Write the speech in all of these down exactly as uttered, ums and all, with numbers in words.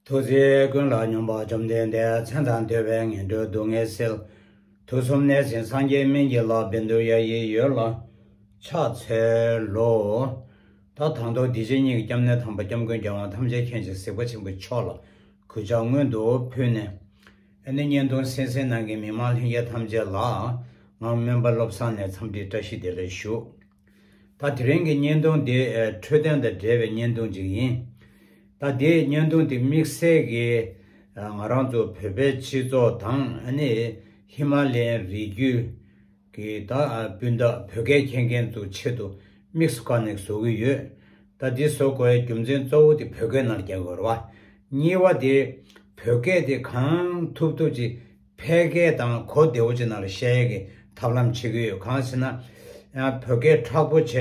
ཐུགས་རྗེ་ཀུན་ལ་སྙོམས་པ་བཅོམ་ལྡན་འདས། མཚན་དང་བསྡོས་པས་ངན་འགྲོའི་སྡུག་བསྔལ་སེལ། དུག་གསུམ་ནད་གཟིར་སངས་རྒྱས་སྨན་གྱི་བླ། བཻ་ཌཱུརྱ་ཡི་འོད་ལ་ཕྱག་འཚལ་ལོ། ད་དང་ཐོག་འདི་ཕྱི་གཉིས་ཀྱི་སྐྱབས་གནས་དམ་པ་སྐྱབས་མགོན་རྒྱལ་དབང་ཐམས་ཅད་མཁྱེན་ཅིང་གཟིགས་པ་ཆེན་པོ་མཆོག་ལ་གུས་ཕྱག་སྔོན་དུ་ཕུལ་ནས། ཨ་ནི་བརྙན་ཐུང་གསན་གཟིགས་གནང་མཁན་མི་མང་ལྷན་རྒྱས་ཐམས་ཅད་ལ་ང་སྨན་པ་བློ་བཟང་ནས་འཚམས་འདྲི་བཀྲ་ཤིས་བདེ་ལེགས་ཞུ། ད་དེ་རིང་གི་བརྙན་ཐུང་འདི་ཨ་འཕྲོད་བསྟེན་དང་འབྲེལ་བའི་བརྙན་ཐུང་ཅིག་ཡིན། ད་དེའི་བརྙན་ཐུང་འདི་དམིགས་བསལ་གྱིས་ཨ་ང་རང་ཚོ་བོད་པའི་སྤྱི་ཚོགས་དང་ཨ་ནི་ཧི་མ་ལ་ཡའི་རི་རྒྱུད་ཀྱི་ད་ཨ་སྤུན་ཟླ་བོད་སྐད་མཁྱེན་མཁན་ཚོའི་ཆེད་དུ་དམིགས་སུ་བཀར་ནས་བཟོ་གི་ཡོད། ད་འདི་བཟོ་དགོས་པའི་རྒྱུ་མཚན་གཙོ་བོ་དེ་བོད་སྐད་ནང་རྒྱག་དགོས་རེད་བ། གཉིས་པ་དེ་བོད་སྐད་དེ་གང་ཐུབ་ཐུབ་ཅིག་ཕལ་སྐད་དང་གོ་བདེ་བོ་ཅིག་ནང་ལ་བཤད་ཡས་ཀྱི་ཐབས་ལམ་བྱེད་ཀྱི་ཡོད། གང་ཟེར་ན། ཡང་བོད་སྐད་མཁྲེགས་པོ་བྱས་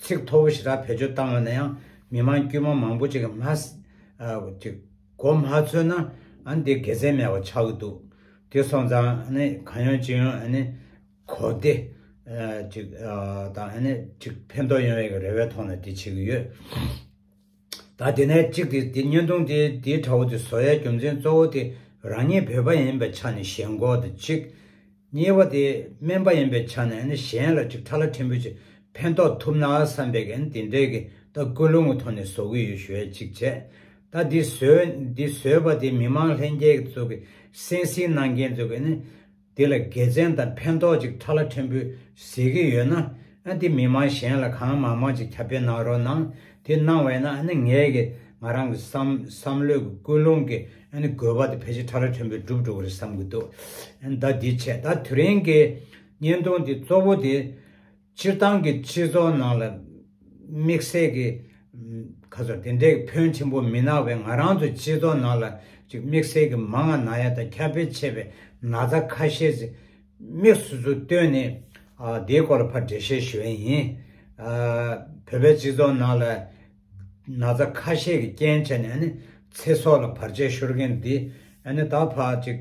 ཚིག་མཐོ་པོ་ཞེ་དྲག་བེད་སྤྱོད་བཏང་བ་ན་ཡང་མི་མང་དཀྱུས་མ་མང་པོ་ཅིག་གིས་མ་ཨ་ཅིག་གོ་མ་ཚོད་ན་ཨ་ནི་དེ་དགེ་མཚན་མེད་པ་ཆགས་ཀྱི་འདུག་དེ་སོང་ཙང་ཨ་ནི་གང་ཡོང་ཅི་ཡོང་ཨ་ནི་གོ་བདེ་ཨ་ཅིག་ཨ་དང་ཨ་ནི་ཅིག་ཕན་ཐོགས་ཡོང་ཡས་ཀྱི་རེ་བའི་ཐོག་ནས་དེ་བྱེད་ཀྱི་ཡོད། ད་དེ་ནས་གཅིག་དེ་དེ་བརྙན་ཐུང་དེ་དེའི་དྲ་བ་དེ་བཟོ་ཡའི་རྒྱུ་མཚན་གཙོ་བོ་དེ་རང་ཉིད་བོད་པ་ཡིན་པའི་ཆ་ནས་ཞེན་ཁོག་དེ་གཅིག་གཉིས་པ་དེ་སྨན་པ་ཡིན་པའི་ཆ་ནས་ཨ་ནི་གཞན་ལ་ཅིག་ཕྲ་ལ་ཕྲན་བུ་ཅིག་ཕན་ཐོགས་ཐུབ་ན་བསམ་པའི་ཨ་ནི་དེ་འདྲའི་གི་ད་ཀུན་སློང་གི་ཐོག་ནས་བཟོ་གི་ཡོད་ཞུ་ཡ་གཅིག་བྱས། ད་འདི་བཟོས་འདི་བཟོས་པ་དེ་མི་མང་ལྷན་རྒྱས་ཚོ་གི་གསན་གཟིགས་གནང་མཁན་ཚོ་གི་ཨ་ནི་དེ་ལ་དགེ་མཚན་དང་ཕན་ཐོགས་ཅིག་ཕྲ་ལ་ཕྲན་བུ་གཟིགས་ཀྱི་ཡོད་ན། ཨ་དེ་མི་མང་གཞན་ལ་གང་མང་མང་ཅིག་ཁྱབ་སྤེལ་གནང་རོགས་གནང་། དེ་གནང་བས་ན་ཨ་ནི་ངས་ཀྱི་ང་རང་གི་བསམ་བསམ་བློའི་ཀུན་སློང་གི་ཨ་ནི་དགོས་པ་དེ་ཕལ་ཆེར་ཕྲ་ལ་ཕྲན་བུ་འགྲུབ་འགྲོ་གི་རེད་བསམ་གྱི་འདུག་ཨ་ནི་ད་འདི་བྱས། ད་དེ་རིང་གི་བརྙན་ཐུང་འདི་གཙོ་བོ་དེ་སྤྱིར་བཏང་གི་སྤྱི་ཚོགས་ནང་ལ་དམིགས་བསལ་གྱི་ཁ་སོ་དེ་འདྲའི་ཕོན་ཆེན་པོ་མི་སྣང་བའི་ང་རང་ཚོ་སྤྱི་ཚོགས་ནང་ལ་ཅིག་དམིགས་བསལ་གྱི་མང་ང་ན་ཡ་དང་ཁྱབ་སྤེལ་ཆེ་བའི་ན་ཚ་ཁ་ཤས་ཤིག་དམིགས་སུ་ཚུར་བཏོན་ནས་ཨ་དེའི་སྐོར་ལ་ཕར་འགྲེལ་བཤད་ཞུ་ཡ་ཡིན། ཨ་བོད་པའི་སྤྱི་ཚོགས་ནང་ལ་ན་ཚ་ཁ་ཤས་ཀྱི་རྐྱེན་བྱས་ནས་ཨ་ནི་ཚེ་སྲོག་ལ་བར་ཆད་ཤོར་མཁན་འདི་ཨ་ནི་ད་ཕར་ཅིག་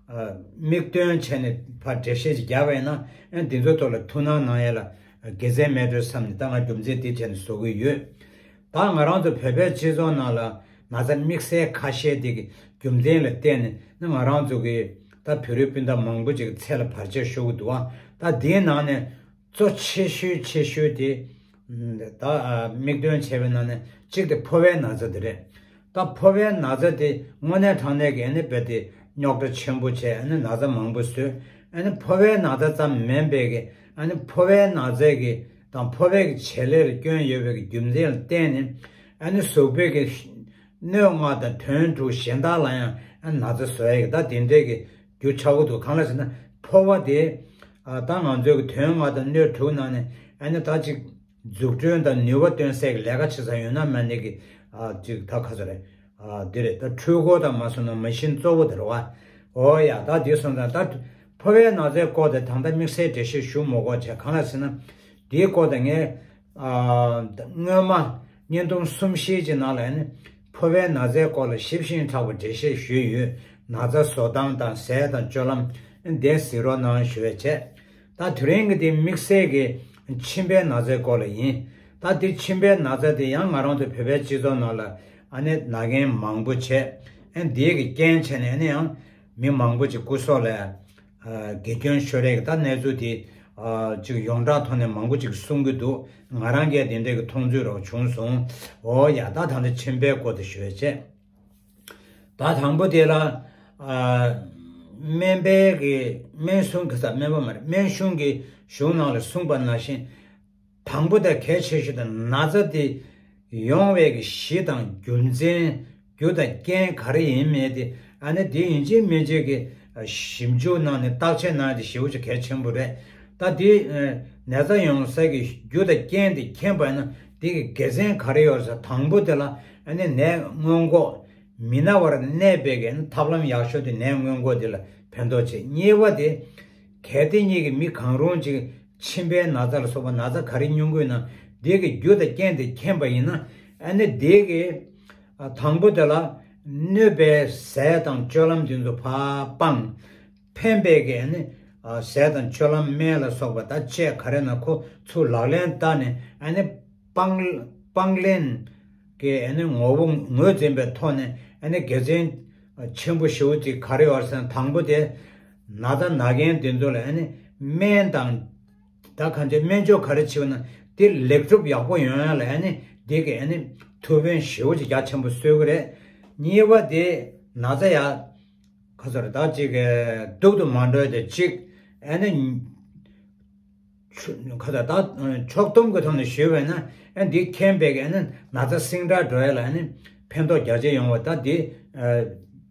ཨ་མིག་སྟོན་བྱས་ནས་ཕར་འགྲེལ་བཤད་ཅིག་བརྒྱབ་པ་ཡིན་ན་ཨ་ནི་འདི་ཚོའི་ཐོག་ལ་ཐུགས་སྣང་གནང་ཡ་ལ་དགེ་མཚན་མེད་འགྲོ་བསམ་ནས་ད་ང་རྒྱུ་མཚན་འདི་བྱས་ནས་བཟོ་གི་ཡོད། ད་ང་རང་ཚོ་བོད་པའི་སྤྱི་ཚོགས་ནང་ལ་ན་ཚ་དམིགས་བསལ་ཁ་ཤས་དེ་གི་རྒྱུ་མཚན་ལ་བརྟེན་ནས་ནི་ང་རང་ཚོ་གི་ད་བོད་རིགས་སྤུན་ཟླ་མང་པོ་ཅིག་ཚེ་ལ་བར་ཆད་ཤོར་གི་འདུག་ཨ་ད་དེའི་ནང་ནས་གཙོ་ཆེ་ཤོས་ཆེ་ཤོས་དེ་ད་མིག་སྟོན་བྱས་པའི་ནང་ནས་གཅིག་དེ་ཕོ་བའི་ན་ཚ་དེ་རེད། ད་ཕོ་བའི་ན་ཚ་དེ་དངོས་གནས་དྲང་གནས་ཀྱི་ཨ་ནི་རྦད་དེ་རྙོག་དྲ་ཆེན་པོ་བྱས་ཨ་ནི་ན་ཚ་མང་པོ་བཟོས། ཨ་ནི་ཕོ་བའི་ན་ཚ་ཙམ་མིན་པའི་གི་ཨ་ནི་ཕོ་བའི་ན་ཚ་གི་དང་ཕོ་བའི་གི་བྱེད་ལས་ལ་སྐྱོན་ཡོད་པའི་གི་རྒྱུ་མཚན་ལ་བརྟེན་ནས་ཨ་ནི་གཟུགས་པོའི་གི་སྣོད་ལྔ་དང་དོན་དྲུག་གཞན་དག་ལ་ཡང་ཨ་ནི་ན་ཚ་བཟོ་ཡ་གི་ད་དེ་འདྲའི་གི་རྒྱུ་ཆགས་ཀྱི་འདུག་གང་ལ་ཟེར་ན་ཕོ་བ་དེ་ཨ་ད་ང་ཚོའི་གི་དོན་ལྔ་དང་སྣོད་དྲུག་ནང་ནས་ཨ་ནི་ད་ཅིག་འཛུགས་སྐྲུན་དང་ནུས་པ་བཏོན་སའི་གི་ལས་ཀ་བྱེད་ས་ཡོད་ན་མེད་ན་གི་ཨ་ཅིག་ད་ག་ཚོད་རེད། ཨ་འདི་རེད། ད་འཕྲུལ་འཁོར་དང་མ་སོང་ན་མ་ཤིན་གཙོ་བོ་དེ་རེད་བ། འོ་ཡ་ད་འདི་སོང་ཙང་ད་ཕོ་བའི་ན་ཚའི་སྐོར་དེ་ད་ལྟ་དམིགས་བསལ་འགྲེལ་བཤད་ཞུ་མ་དགོས་བྱས། གང་ལ་ཟེར་ན་འདིའི་སྐོར་དེ་ངས་ཨ་སྔོན་མ་བརྙན་ཐུང་གསུམ་བཞི་ཅིག་ནང་ལ་ནི་ཕོ་བའི་ན་ཚའི་སྐོར་ལ་ཞིབ་ཞིང་དྲག་པོ་འགྲེལ་བཤད་ཞུས་ཡོད། ན་ཚ་བཟོ་སྟངས་དང་ཟས་དང་སྤྱོད་ལམ་འདི་གཟིགས་རོགས་གནང་ཞུ་བས་བྱས། ད་དེ་རིང་གི་དེ་དམིགས་བསལ་གྱི་མཆིན་པའི་ན་ཚའི་སྐོར་ལ་ཡིན། ད་དེ་མཆིན་པའི་ན་ཚ་དེ་ཡང་ང་རང་ཚོ་བོད་པའི་སྤྱི་ཚོགས་ནང་ལ་ཨ་ནི་ན་མཁན་མང་པོ་བྱས། ཨ་ནི་དེའི་གི་རྐྱེན་བྱས་ནས་ཨ་ནི་ཡང་མི་མང་པོ་ཅིག་སྐུ་སྲོག་ལ་ཨ་འགལ་སྐྱོན་ཤོར་རེད། ད་གནས་ཚུལ་དེ་ཨ་ཅིག་ཡོངས་གྲགས་ཐོག་ནས་མང་པོ་ཅིག་གསུང་གི་འདུག་ང་རང་གིས་དེ་འདྲའི་གི་མཐོང་ཚུལ་རོགས་བྱུང་སོང་། འོ་ཡ་ད་ད་ལྟ་མཆིན་པའི་སྐོར་དེ་ཞུ་བས་བྱས། ད་དང་པོ་དེ་ལ་ཨ་སྨན་པའི་གི་སྨན་གཞུང་གི་ས་སྨན་པ་མ་རེད། སྨན་གཞུང་གི་གཞུང་ནང་ལ་གསུངས་པ་ནང་བཞིན་དང་པོ་དང་གལ་ཆེ་ཤོས་དེ་ན་ཚ་དེ་ཡོང་བའི་གི་གཞི་དང་རྒྱུ་མཚན་རྒྱུ་དང་རྐྱེན་ག་རེ་ཡིན་མིན་དེ་ཨ་ནི་དེ་ཡིན་གཅིག་མིན་གཅིག་གི་ཞིབ་འཇུག་གནང་ནས་བརྟག་དཔྱད་གནང་ཡ་དེ་ཞེ་པོ་ཅིག་གལ་ཆེན་པོ་རེད། ད་དེ་ན་ཚ་ཡོང་ས་གི་རྒྱུ་དང་རྐྱེན་དེ་མཁྱེན་པ་ཡིན་ན་དེ་གི་དགེ་མཚན་ག་རེ་ཡོད་ཟེར། དང་པོ་དེ་ལ་ཨ་ནི་ནད་སྔོན་འགོག་མི་ན་བར་གནས་པའི་གི་ཐབས་ལམ་ཡག་ཤོས་དེ་ནད་སྔོན་འགོག་དེ་ལ་ཕན་ཐོགས་ཆེ། གཉིས་པ་དེ་གལ་ཏེ་ཉིད་ཀྱི་མི་གང་རུང་ཅིག་མཆིན་པའི་ན་ཚ་ལ་སོགས་པ་ན་ཚ་ག་རེ་མྱོང་གི་ཡོད་ན་དེ་གི་རྒྱུ་དང་རྐྱེན་དེ་མཁྱེན་པ་ཡིན་ན་ཨ་ནི་དེ་གི་དང་པོ་དེ་ལ་གནོད་པའི་ཟས་དང་སྤྱོད་ལམ་དེ་ཚོ་ཕར་སྤངས། ཕན་པའི་གི་ཨ་ནི་ཟས་དང་སྤྱོད་ལམ་སྨན་ལ་སོགས་པ་ད་བཅས་ག་རེ་ན་ཁོ་ཚུར་ལག་ལེན་བསྟར་ནས་ཨ་ནི་སྤང་སྤང་ལེན་གྱི་ཨ་ནི་ངོ་བོ་ངོས་འཛིན་པའི་ཐོག་ནས་ ཨ་ནི་དགེ་མཚན་ཆེན་པོ་ཞེ་པོ་ཅིག་ག་རེ་ཡོད་ཟེར་ན། དང་པོ་དེ་ན་ཚ་ན་མཁན་དེ་ཚོ་ལ་ཨ་ནི་སྨན་དང་། ད་གང་ཅི་སྨན་བཅོས་ག་རེ་བྱེད་པ་ན་དེ་ལེགས་གྲུབ་ཡག་པོ་ཡོང་ཡ་ལ་ཨ་ནི་དེ་གི་ཨ་ནི་ཐུགས་ཕན་ཞེ་པོ་ཅིག་རྒྱ་ཆེན་པོ་གསོས་ཀྱི་རེད། གཉིས་པ་དེ་ན་ཚ་ཡ་ཁ་ཚོར་ད་ཅིག་གི་སྡུག་ཏུ་མ་འགྲོ་དེ་གཅིག་ཨ་ནི་ཁ་ཚོར་ད་ཕྱོགས་གཏུམ་གྱི་ཐོག་ནས་ཞུས་པས་ན་ཨ་འདི་མཁྱེན་པས་ཀྱི་ཨ་ནི་ན་ཚ་སིང་དྲག་འགྲོ་ཡ་ལ་ཨ་ནི་ཕན་ཐོགས་རྒྱ་ཆེ་ཡོང་བ་ད་འདི་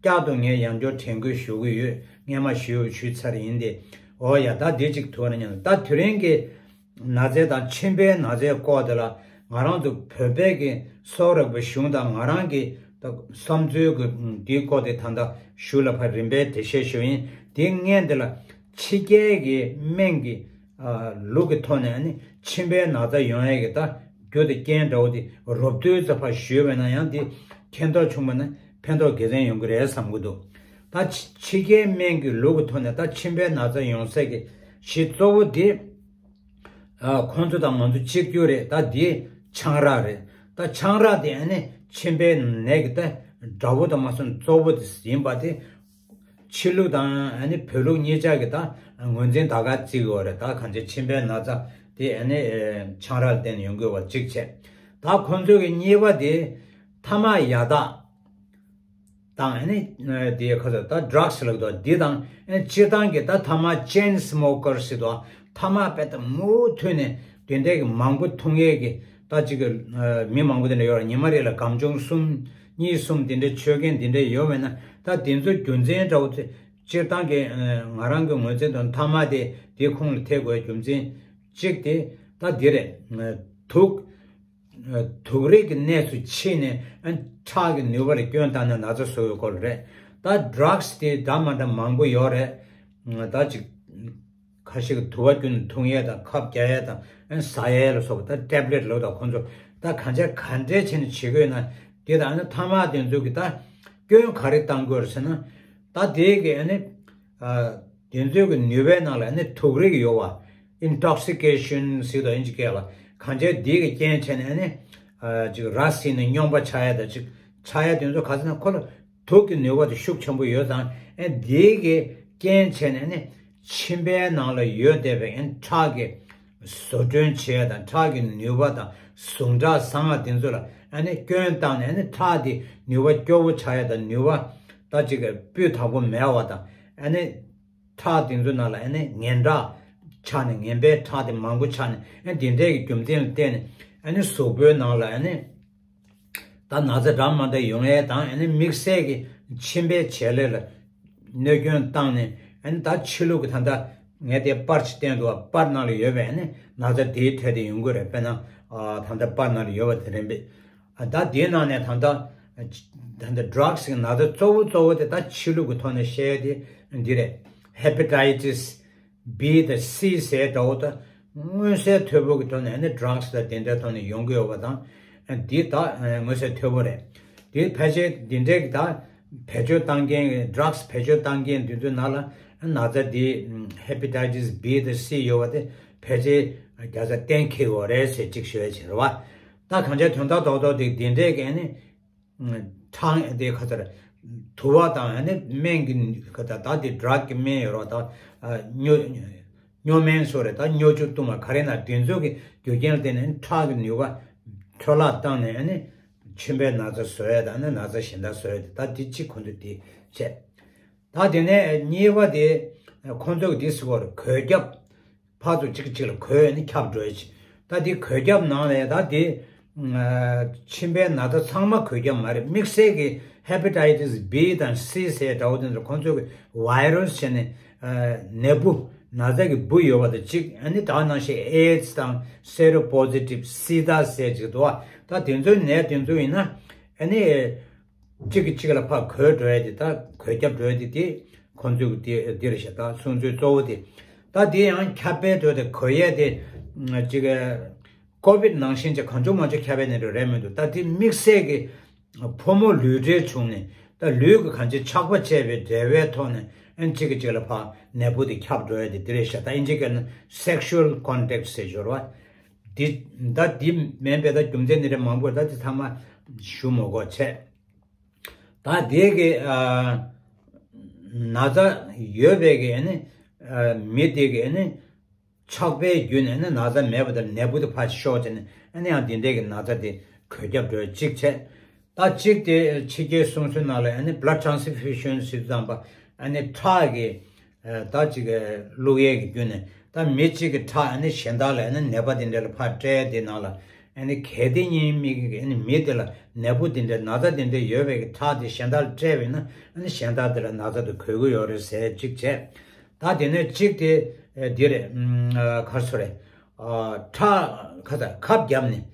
བསྐྱར་དུ་ངས་ཡང་བསྐྱར་དྲན་སྐུལ་ཞུ་གི་ཡོད། སྔས་མ་ཞུས་ཞུས་ཚར་ཡིན་ཏེ། འོ་ཡ། ད་འདི་གཅིག་ཐུག་ན་སྙམ། ད་དེ་རིང་གི་ན་ཚའི་དང་མཆིན་པའི་ན་ཚའི་སྐོར་དེ་ལ་ང་རང་ཚོ་བོད་པའི་གི་སོག་རིག་པའི་གཞུང་དང་ང་རང་གི་ད་བསམ་ཚུལ་གི་འདིའི་སྐོར་དེ་ད་ལྟ་ཞུ་ལ་ཕར་རིམ་པས་འགྲེལ་བཤད་ཞུ་ཡིན། དེ་སྔོན་དེ་ལ་ཕྱི་རྒྱལ་གི་སྨན་གི་ལུགས་ཀྱི་ཐོག་ནས་ནི་མཆིན་པའི་ན་ཚ་ཡོང་ཡས་ཀྱི་ད་རྒྱུ་དེ་རྐྱེན་འདྲ་བོ་དེ་རོབ་བསྡུས་ཙམ་ཕར་ཞུས་པས་ན་ཡང་དེ་མཁྱེན་རྟོགས་བྱུང་བ་ན་ཕན་ཐོགས་དགེ་མཚན་ཡོང་གི་རེད་བསམ་གྱི་འདུག་ད་ཕྱི་ཕྱི་རྒྱལ་སྨན་གྱི་ལུགས་ཀྱི་ཐོག་ནས་ད་མཆིན་པའི་ན་ཚ་ཡོང་སའི་གི་གཞི་གཙོ་བོ་དེ། ཨ། ཁོང་ཚོ་དང་ང་ཚོ་གཅིག་གྱུར་རེད། ད་འདི་ཆང་རག་རེད། ད་ཆང་རག་དེ་ཨ་ནི་མཆིན་པའི་ནད་ཀྱི་ད་དགྲ་བོ་དང་མ་སོན་གཙོ་བོ་དེ་ཡིན་པ་དེ། ཕྱི་ལུགས་དང་ཨ་ནི་བོད་ལུགས་གཉིས་ཆ་གི་ད་ངོས་འཛིན་ད་ག་བརྩི་གི་ཡོད་རེད། ད་གང་ཅི་མཆིན་པའི་ན་ཚ་དེ་ཨ་ནི་ཆང་རག་ལ་བརྟེན་ནས་ཡོང་གི་ཡོད་པ་གཅིག་བྱས། ད་ཁོང་ཚོ་གི་གཉིས་པ་དེ་ཐ་མག་ཡག་ཐག་དང་ཨ་ནི་དེ་ཁ་ཚ་ད་ཌྲག་སི་ལབ་དོ་འདི་དང་ཨ་ནི་སྤྱིར་བཏང་གི་ད་ཐ་མག་ཆེན་སི་མོ་ཀར་སི་དོ། ཐ་མག་དཔེ་ད་མུ་མཐུད་ནས་དེ་འདྲའི་གི་མང་པོ་འཐུང་ཡས་གི་ད་ཅིག་གི་མི་མང་པོ་དེ་འདྲ་ཡོད་ར། ཉི་མ་རེ་ལ་སྒམ་ཆུང་གསུམ་གཉིས་གསུམ་དེ་འདྲའི་མཆོད་མཁན་དེ་འདྲ་ཡོད་མེད་ན། ད་དེ་ཚོ་རྒྱུ་མཚན་འདྲ་བོ་དེ་སྤྱིར་བཏང་གི་ང་རང་གི་ངོས་འཛིན་དང་ཐ་མག་དེ་དེ་ཁོངས་ལ་ཐེ་དགོས་རྒྱུ་མཚན་གཅིག་དེ་ད་འདི་རེད། དུག་དུག་རིགས་ཀྱི་གནས་སུ་ཕྱིན་ནས་ཨ་ཁྲག་གི་ནུས་པ་ལ་སྐྱོན་བཏང་ནས་ན་ཚ་བཟོ་བའི་སྐོར་རེད། ད་ཌྲག་སི་དེ་འདྲ་མ་འདྲ་མང་པོ་ཡོད་རེད། ད་ཅིག་ཁ་ཤས་ཀྱི་དུ་བ་རྒྱུན་འཐུང་ཡས་དང་ཁབ་རྒྱག་ཡས་དང་ཨ་ཟ་ཡས་ལ་སོགས་པ་ད་ཊེབ་ལེཊ་ལོ་དང་ཁོང་ཚོ་ད་གང་ཆ་ག་འདྲས་བྱས་ནས་བྱེད་དགོས་ན། དེ་དང་ཨ་ནི་ཐ་མག་དེ་ཚོ་གི་ད་སྐྱོན་ག་རེ་བཏང་དགོས་རེད་ཟེར་ན། ད་དེ་གི་ཨ་ནི་དེ་ཚོའི་གི་ནུས་པའི་ནང་ལ་ཨ་ནི་དུག་རིགས་ཡོད་བ། ཨིན་ཊོག་སི་ཀེ་ཤན་ཟེར་དང་ཨིན་ཇི་སྐད་ལ། གང་བྱས་འདི་གི་རྐྱེན་བྱས་ནས་ཨ་ནི་ཅིག་ར་བཟི་ནས་སྨྱོན་པ་ཆགས་ཡ་དང་ཅིག་ཆགས་ཡ་དེ་ཚོ་ག་ཟེར་ན་ཁོ་ལ་དུག་གི་ནུས་པ་དེ་ཤུགས་ཆེན་པོ་ཡོད་ཙང་ཨ་འདི་གི་རྐྱེན་བྱས་ནས་ཨ་ནི་མཆིན་པའི་ནང་ལ་ཡོད་བསྡད་པའི་ཨ་ནི་ཁྲག་གི་བཟོ་སྐྲུན་བྱེད་ཡ་དང་ཁྲག་གི་ནུས་པ་དང་ཟུངས་ཁྲག་ཟངས་དེ་ཚོ་ལ་ཨ་ནི་སྐྱོན་བཏང་ནས་ཨ་ནི་ཁྲག་དེ་ནུས་པ་སྐྱོ་བོ་ཆགས་ཡ་དང་ནུས་པ་ད་ཅིག་གི་སྤུས་དག་པོ་མེད་པ་དང་ཨ་ནི། ཁྲག་དེ་ཚོའི་ནང་ལ་ཨ་ནི་ངན་ཁྲག་ཆགས་ནས་ངན་པའི་ཁྲག་དེ་མང་པོ་ཆགས་ནས་ཨ་ནི་དེ་འདྲའི་གི་རྒྱུ་མཚན་ལ་བརྟེན་ནས་ཨ་ནི་གཟུགས་པོའི་ནང་ལ་ཨ་ནི་ད་ན་ཚ་འདྲ་མ་འདྲ་ཡོང་ཡས་དང་ཨ་ནི་དམིགས་བསལ་གྱི་མཆིན་པའི་བྱེད་ལས་ལ་གནོད་སྐྱོན་བཏང་ནས་ཨ་ནི་ད་ཕྱི་ལུགས་ཀྱི་ད་ལྟ་ངས་དེ་པར་ཅིག་བསྟན་འདུག་པར་ནང་ལ་ཡོད་པའི་ཨ་ནི་ན་ཚ་དེའི་གྲས་དེ་ཡོང་གི་རེད། དཔེར་ན་ད་ལྟ་པར་ནང་ལ་ཡོད་པ་དེ་རེད་པས། ད་དེའི་ནང་ནས་ད་ལྟ་ད་ལྟ་ཌྲག་སི་ན་ཚ་གཙོ་བོ་གཙོ་བོ་དེ་ད་ཕྱི་ལུགས་ཀྱི་ཐོག་ནས་བཤད་དེ་འདི་རེད། ཧེ་པ་ཊའི་ཊི་སི་བྷི་དང་སི་ཟེར་འདྲ་བོ་ད་མངོན་གསལ་དོད་པོ་གི་ཐོག་ནས་ནི་ཌྲག་སི་དང་དེ་འདྲའི་ཐོག་ནས་ཡོང་གི་ཡོད་པ་དང་འདི་ད་མངོན་གསལ་དོད་པོ་རེད། དེ་ཕལ་ཆེར་འདི་འདྲའི་གི་ད་བེད་སྤྱོད་བཏང་མཁན་གི་ཌྲག་སི་བེད་སྤྱོད་བཏང་མཁན་དེ་ཚོའི་ནང་ལ་ན་ཚ་འདི་ཧེ་པ་ཊའི་ཊི་སི་བྷི་དང་སི་ཡོད་པ་དེ་ཕལ་ཆེར་བརྒྱ་ཆ་གཏན་འཁེལ་ཡོད་རེད་ཟེར་གཅིག་ཞུ་ཡ་བྱེད་རེད་བ། ད་གང་ཅི་དོན་དག་རྡོག་རྡོག་དེ་དེ་འདྲས་ཀྱི་ཨ་ནི་ཁྲག་དེ་ཁ་ཚར་དུ་བ་དང་ཨ་ནི་སྨན་གྱི་ཁ་ཚར་ད་དེ་ཌྲག་གི་སྨན་ཡོད་རོགས་ད་སྨྱོ་སྨྱོ་སྨན་སོགས་རེད། ད་སྨྱོ་ཆུ་བཏུང་བ་ག་རེ་ན་དེ་ཚོ་གི་རྒྱུ་རྐྱེན་ལ་བརྟེན་ནས་ཁྲག་གི་ནུས་པ་འཕྲོ་བརླག་བཏང་ནས་ཨ་ནི་མཆིན་པའི་ན་ཚ་བཟོ་ཡ་དང་ཨ་ནི་ན་ཚ་གཞན་དག་བཟོ་ཡ་དེ་ད་དེ་གཅིག་ཁོ་ཚོ་དེ་བྱས། ད་དེ་ནས་གཉིས་པ་དེ་ཁོ་ཚོ་གི་དེ་སུ་བར་གོད་ཁྱབ། ཕར་ཚུར་གཅིག་གཅིག་ལ་གོས་ནི་ཁྱབ་འགྲོ་ཡ་ཅིག་ད་དེ་གོད་ཁྱབ་ནང་ལ་ད་དེ་མཆིན་པའི་ན་ཚ་ཚང་མ་གོད་ཁྱབ་མ་རེད། དམིགས་བསལ་གྱི་ཧེ་པ་ཊའི་ཊི་སི་བྷི་དང་སི་ཟེར་འདྲ་བོ་དེ་ཚོ་ཁོང་ཚོ་གི་ཝའི་རུ་སི་བྱས་ནས་ནད་འབུ་ན་ཚ་གི་འབུ་ཡོད་པ་དང་གཅིག་ཨ་ནི་ད་ནང་བཞིན་ཨེ་ཌི་སི་དང་སེ་རོ་པོ་ཟི་ཊིབ་སི་ད་ཟེར་ཅིག་འདུག་ད་དེ་ཚོའི་ནད་དེ་ཚོ་ཡིན་ན་ཨ་ནི། གཅིག་གིས་གཅིག་ལ་ཕར་གོས་འགྲོ་ཡ་དེ་ད་གོས་ཁྱབ་འགྲོ་ཡ་དེ་དེ་ཁོང་ཚོས་དེ་འདིར་བཤད་ད་སོང་ཚོའི་གཙོ་བོ་དེ། ད་དེ་ཡང་ཁྱབ་སྤེལ་འགྲོ་དེ་གོས་ཡ་དེ་གཅིག་ཀོ་བིད་ནང་བཞིན་གྱི་གང་བྱུང་མང་བྱུང་ཁྱབ་པའི་ནད་འགྲོ་རེད་མི་འདུག་ད་དེ་དམིགས་བསལ་གྱི་ཕོ་མོ་ལུས་འབྲེལ་བྱུང་ནས་ད་ལུས་ཀྱི་གང་ཅི་ཆགས་པ་བཅས་པའི་འབྲེལ་བའི་ཐོག་ནས་ཨན་གཅིག་གིས་གཅིག་ལ་ཕར་ནད་འབུ་དེ་ཁྱབ་འགྲོ་ཡ་དེ་དེ་རེད་བཤད། ད་ཨིན་ཇི་སྐད་ན་སེག་ཤུ་ཨལ་ཀོན་ཊེག་ཊི་ཟེར་སྦྱོར་བ་དེ་ད་དེ་མིན་པའི་ད་རྒྱུ་མཚན་ནི་རེ་མང་པོ་ད་དེ་ཚང་མ་ཞུ་མ་དགོས་བྱས། ད་ ད་དེ་གི་ན་ཚ་ཡོད་པའི་གི་ཨ་ནི་མི་དེ་གི་ཨ་ནི་ཆགས་པའི་བརྒྱུད་ནས་ཨ་ནི་ན་ཚ་མེད་པ་དང་ནད་འབུ་དེ་ཕར་ཤོར་བྱས་ནས་ཨ་ནི་ཡང་དེ་འདྲའི་གི་ན་ཚ་དེ་འགོས་རྒྱབ་འགྲོ་གཅིག་བྱས། ད་གཅིག་དེ་ཕྱི་རྒྱལ་སྲུང་སྐྱོབ་ནང་ལ་ཨ་ནི་blood transfusion ཟེར་དུས་ཙམ་པ་ཨ་ནི་ཁྲག་གི་ད་ཅིག་བླུག་ཡས་ཀྱི་བརྒྱུད་ནས་ད་མི་གཅིག་གི་ཁྲག་ཨ་ནི་གཞན་དག་ལ་ཨ་ནི་ནད་པ་དེ་འདྲ་ལ་ཕར་སྤྲད་དེ་ནང་ལ་ཨ་ནི་གལ་ཏེ་ཉིད་མི་གི་ཨ་ནི་མི་དེ་ལ་ནད་འབུ་དེ་འདྲ་ན་ཚ་དེ་འདྲ་ཡོད་པའི་གི་ཁྲག་དེ་གཞན་དག་ལ་སྤྲད་པས་ན་ཨ་ནི་གཞན་དག་དེ་ལ་ན་ཚ་དེ་འགོས་ཀྱི་ཡོད་རེད་ཟེར་གཅིག་བྱས། ད་དེ་ནས་གཅིག་དེ་འདི་རེད། ཁར་སོ་རེད། ཁྲག་ཁ་ཚ་ཁབ་བརྒྱབ་ནས།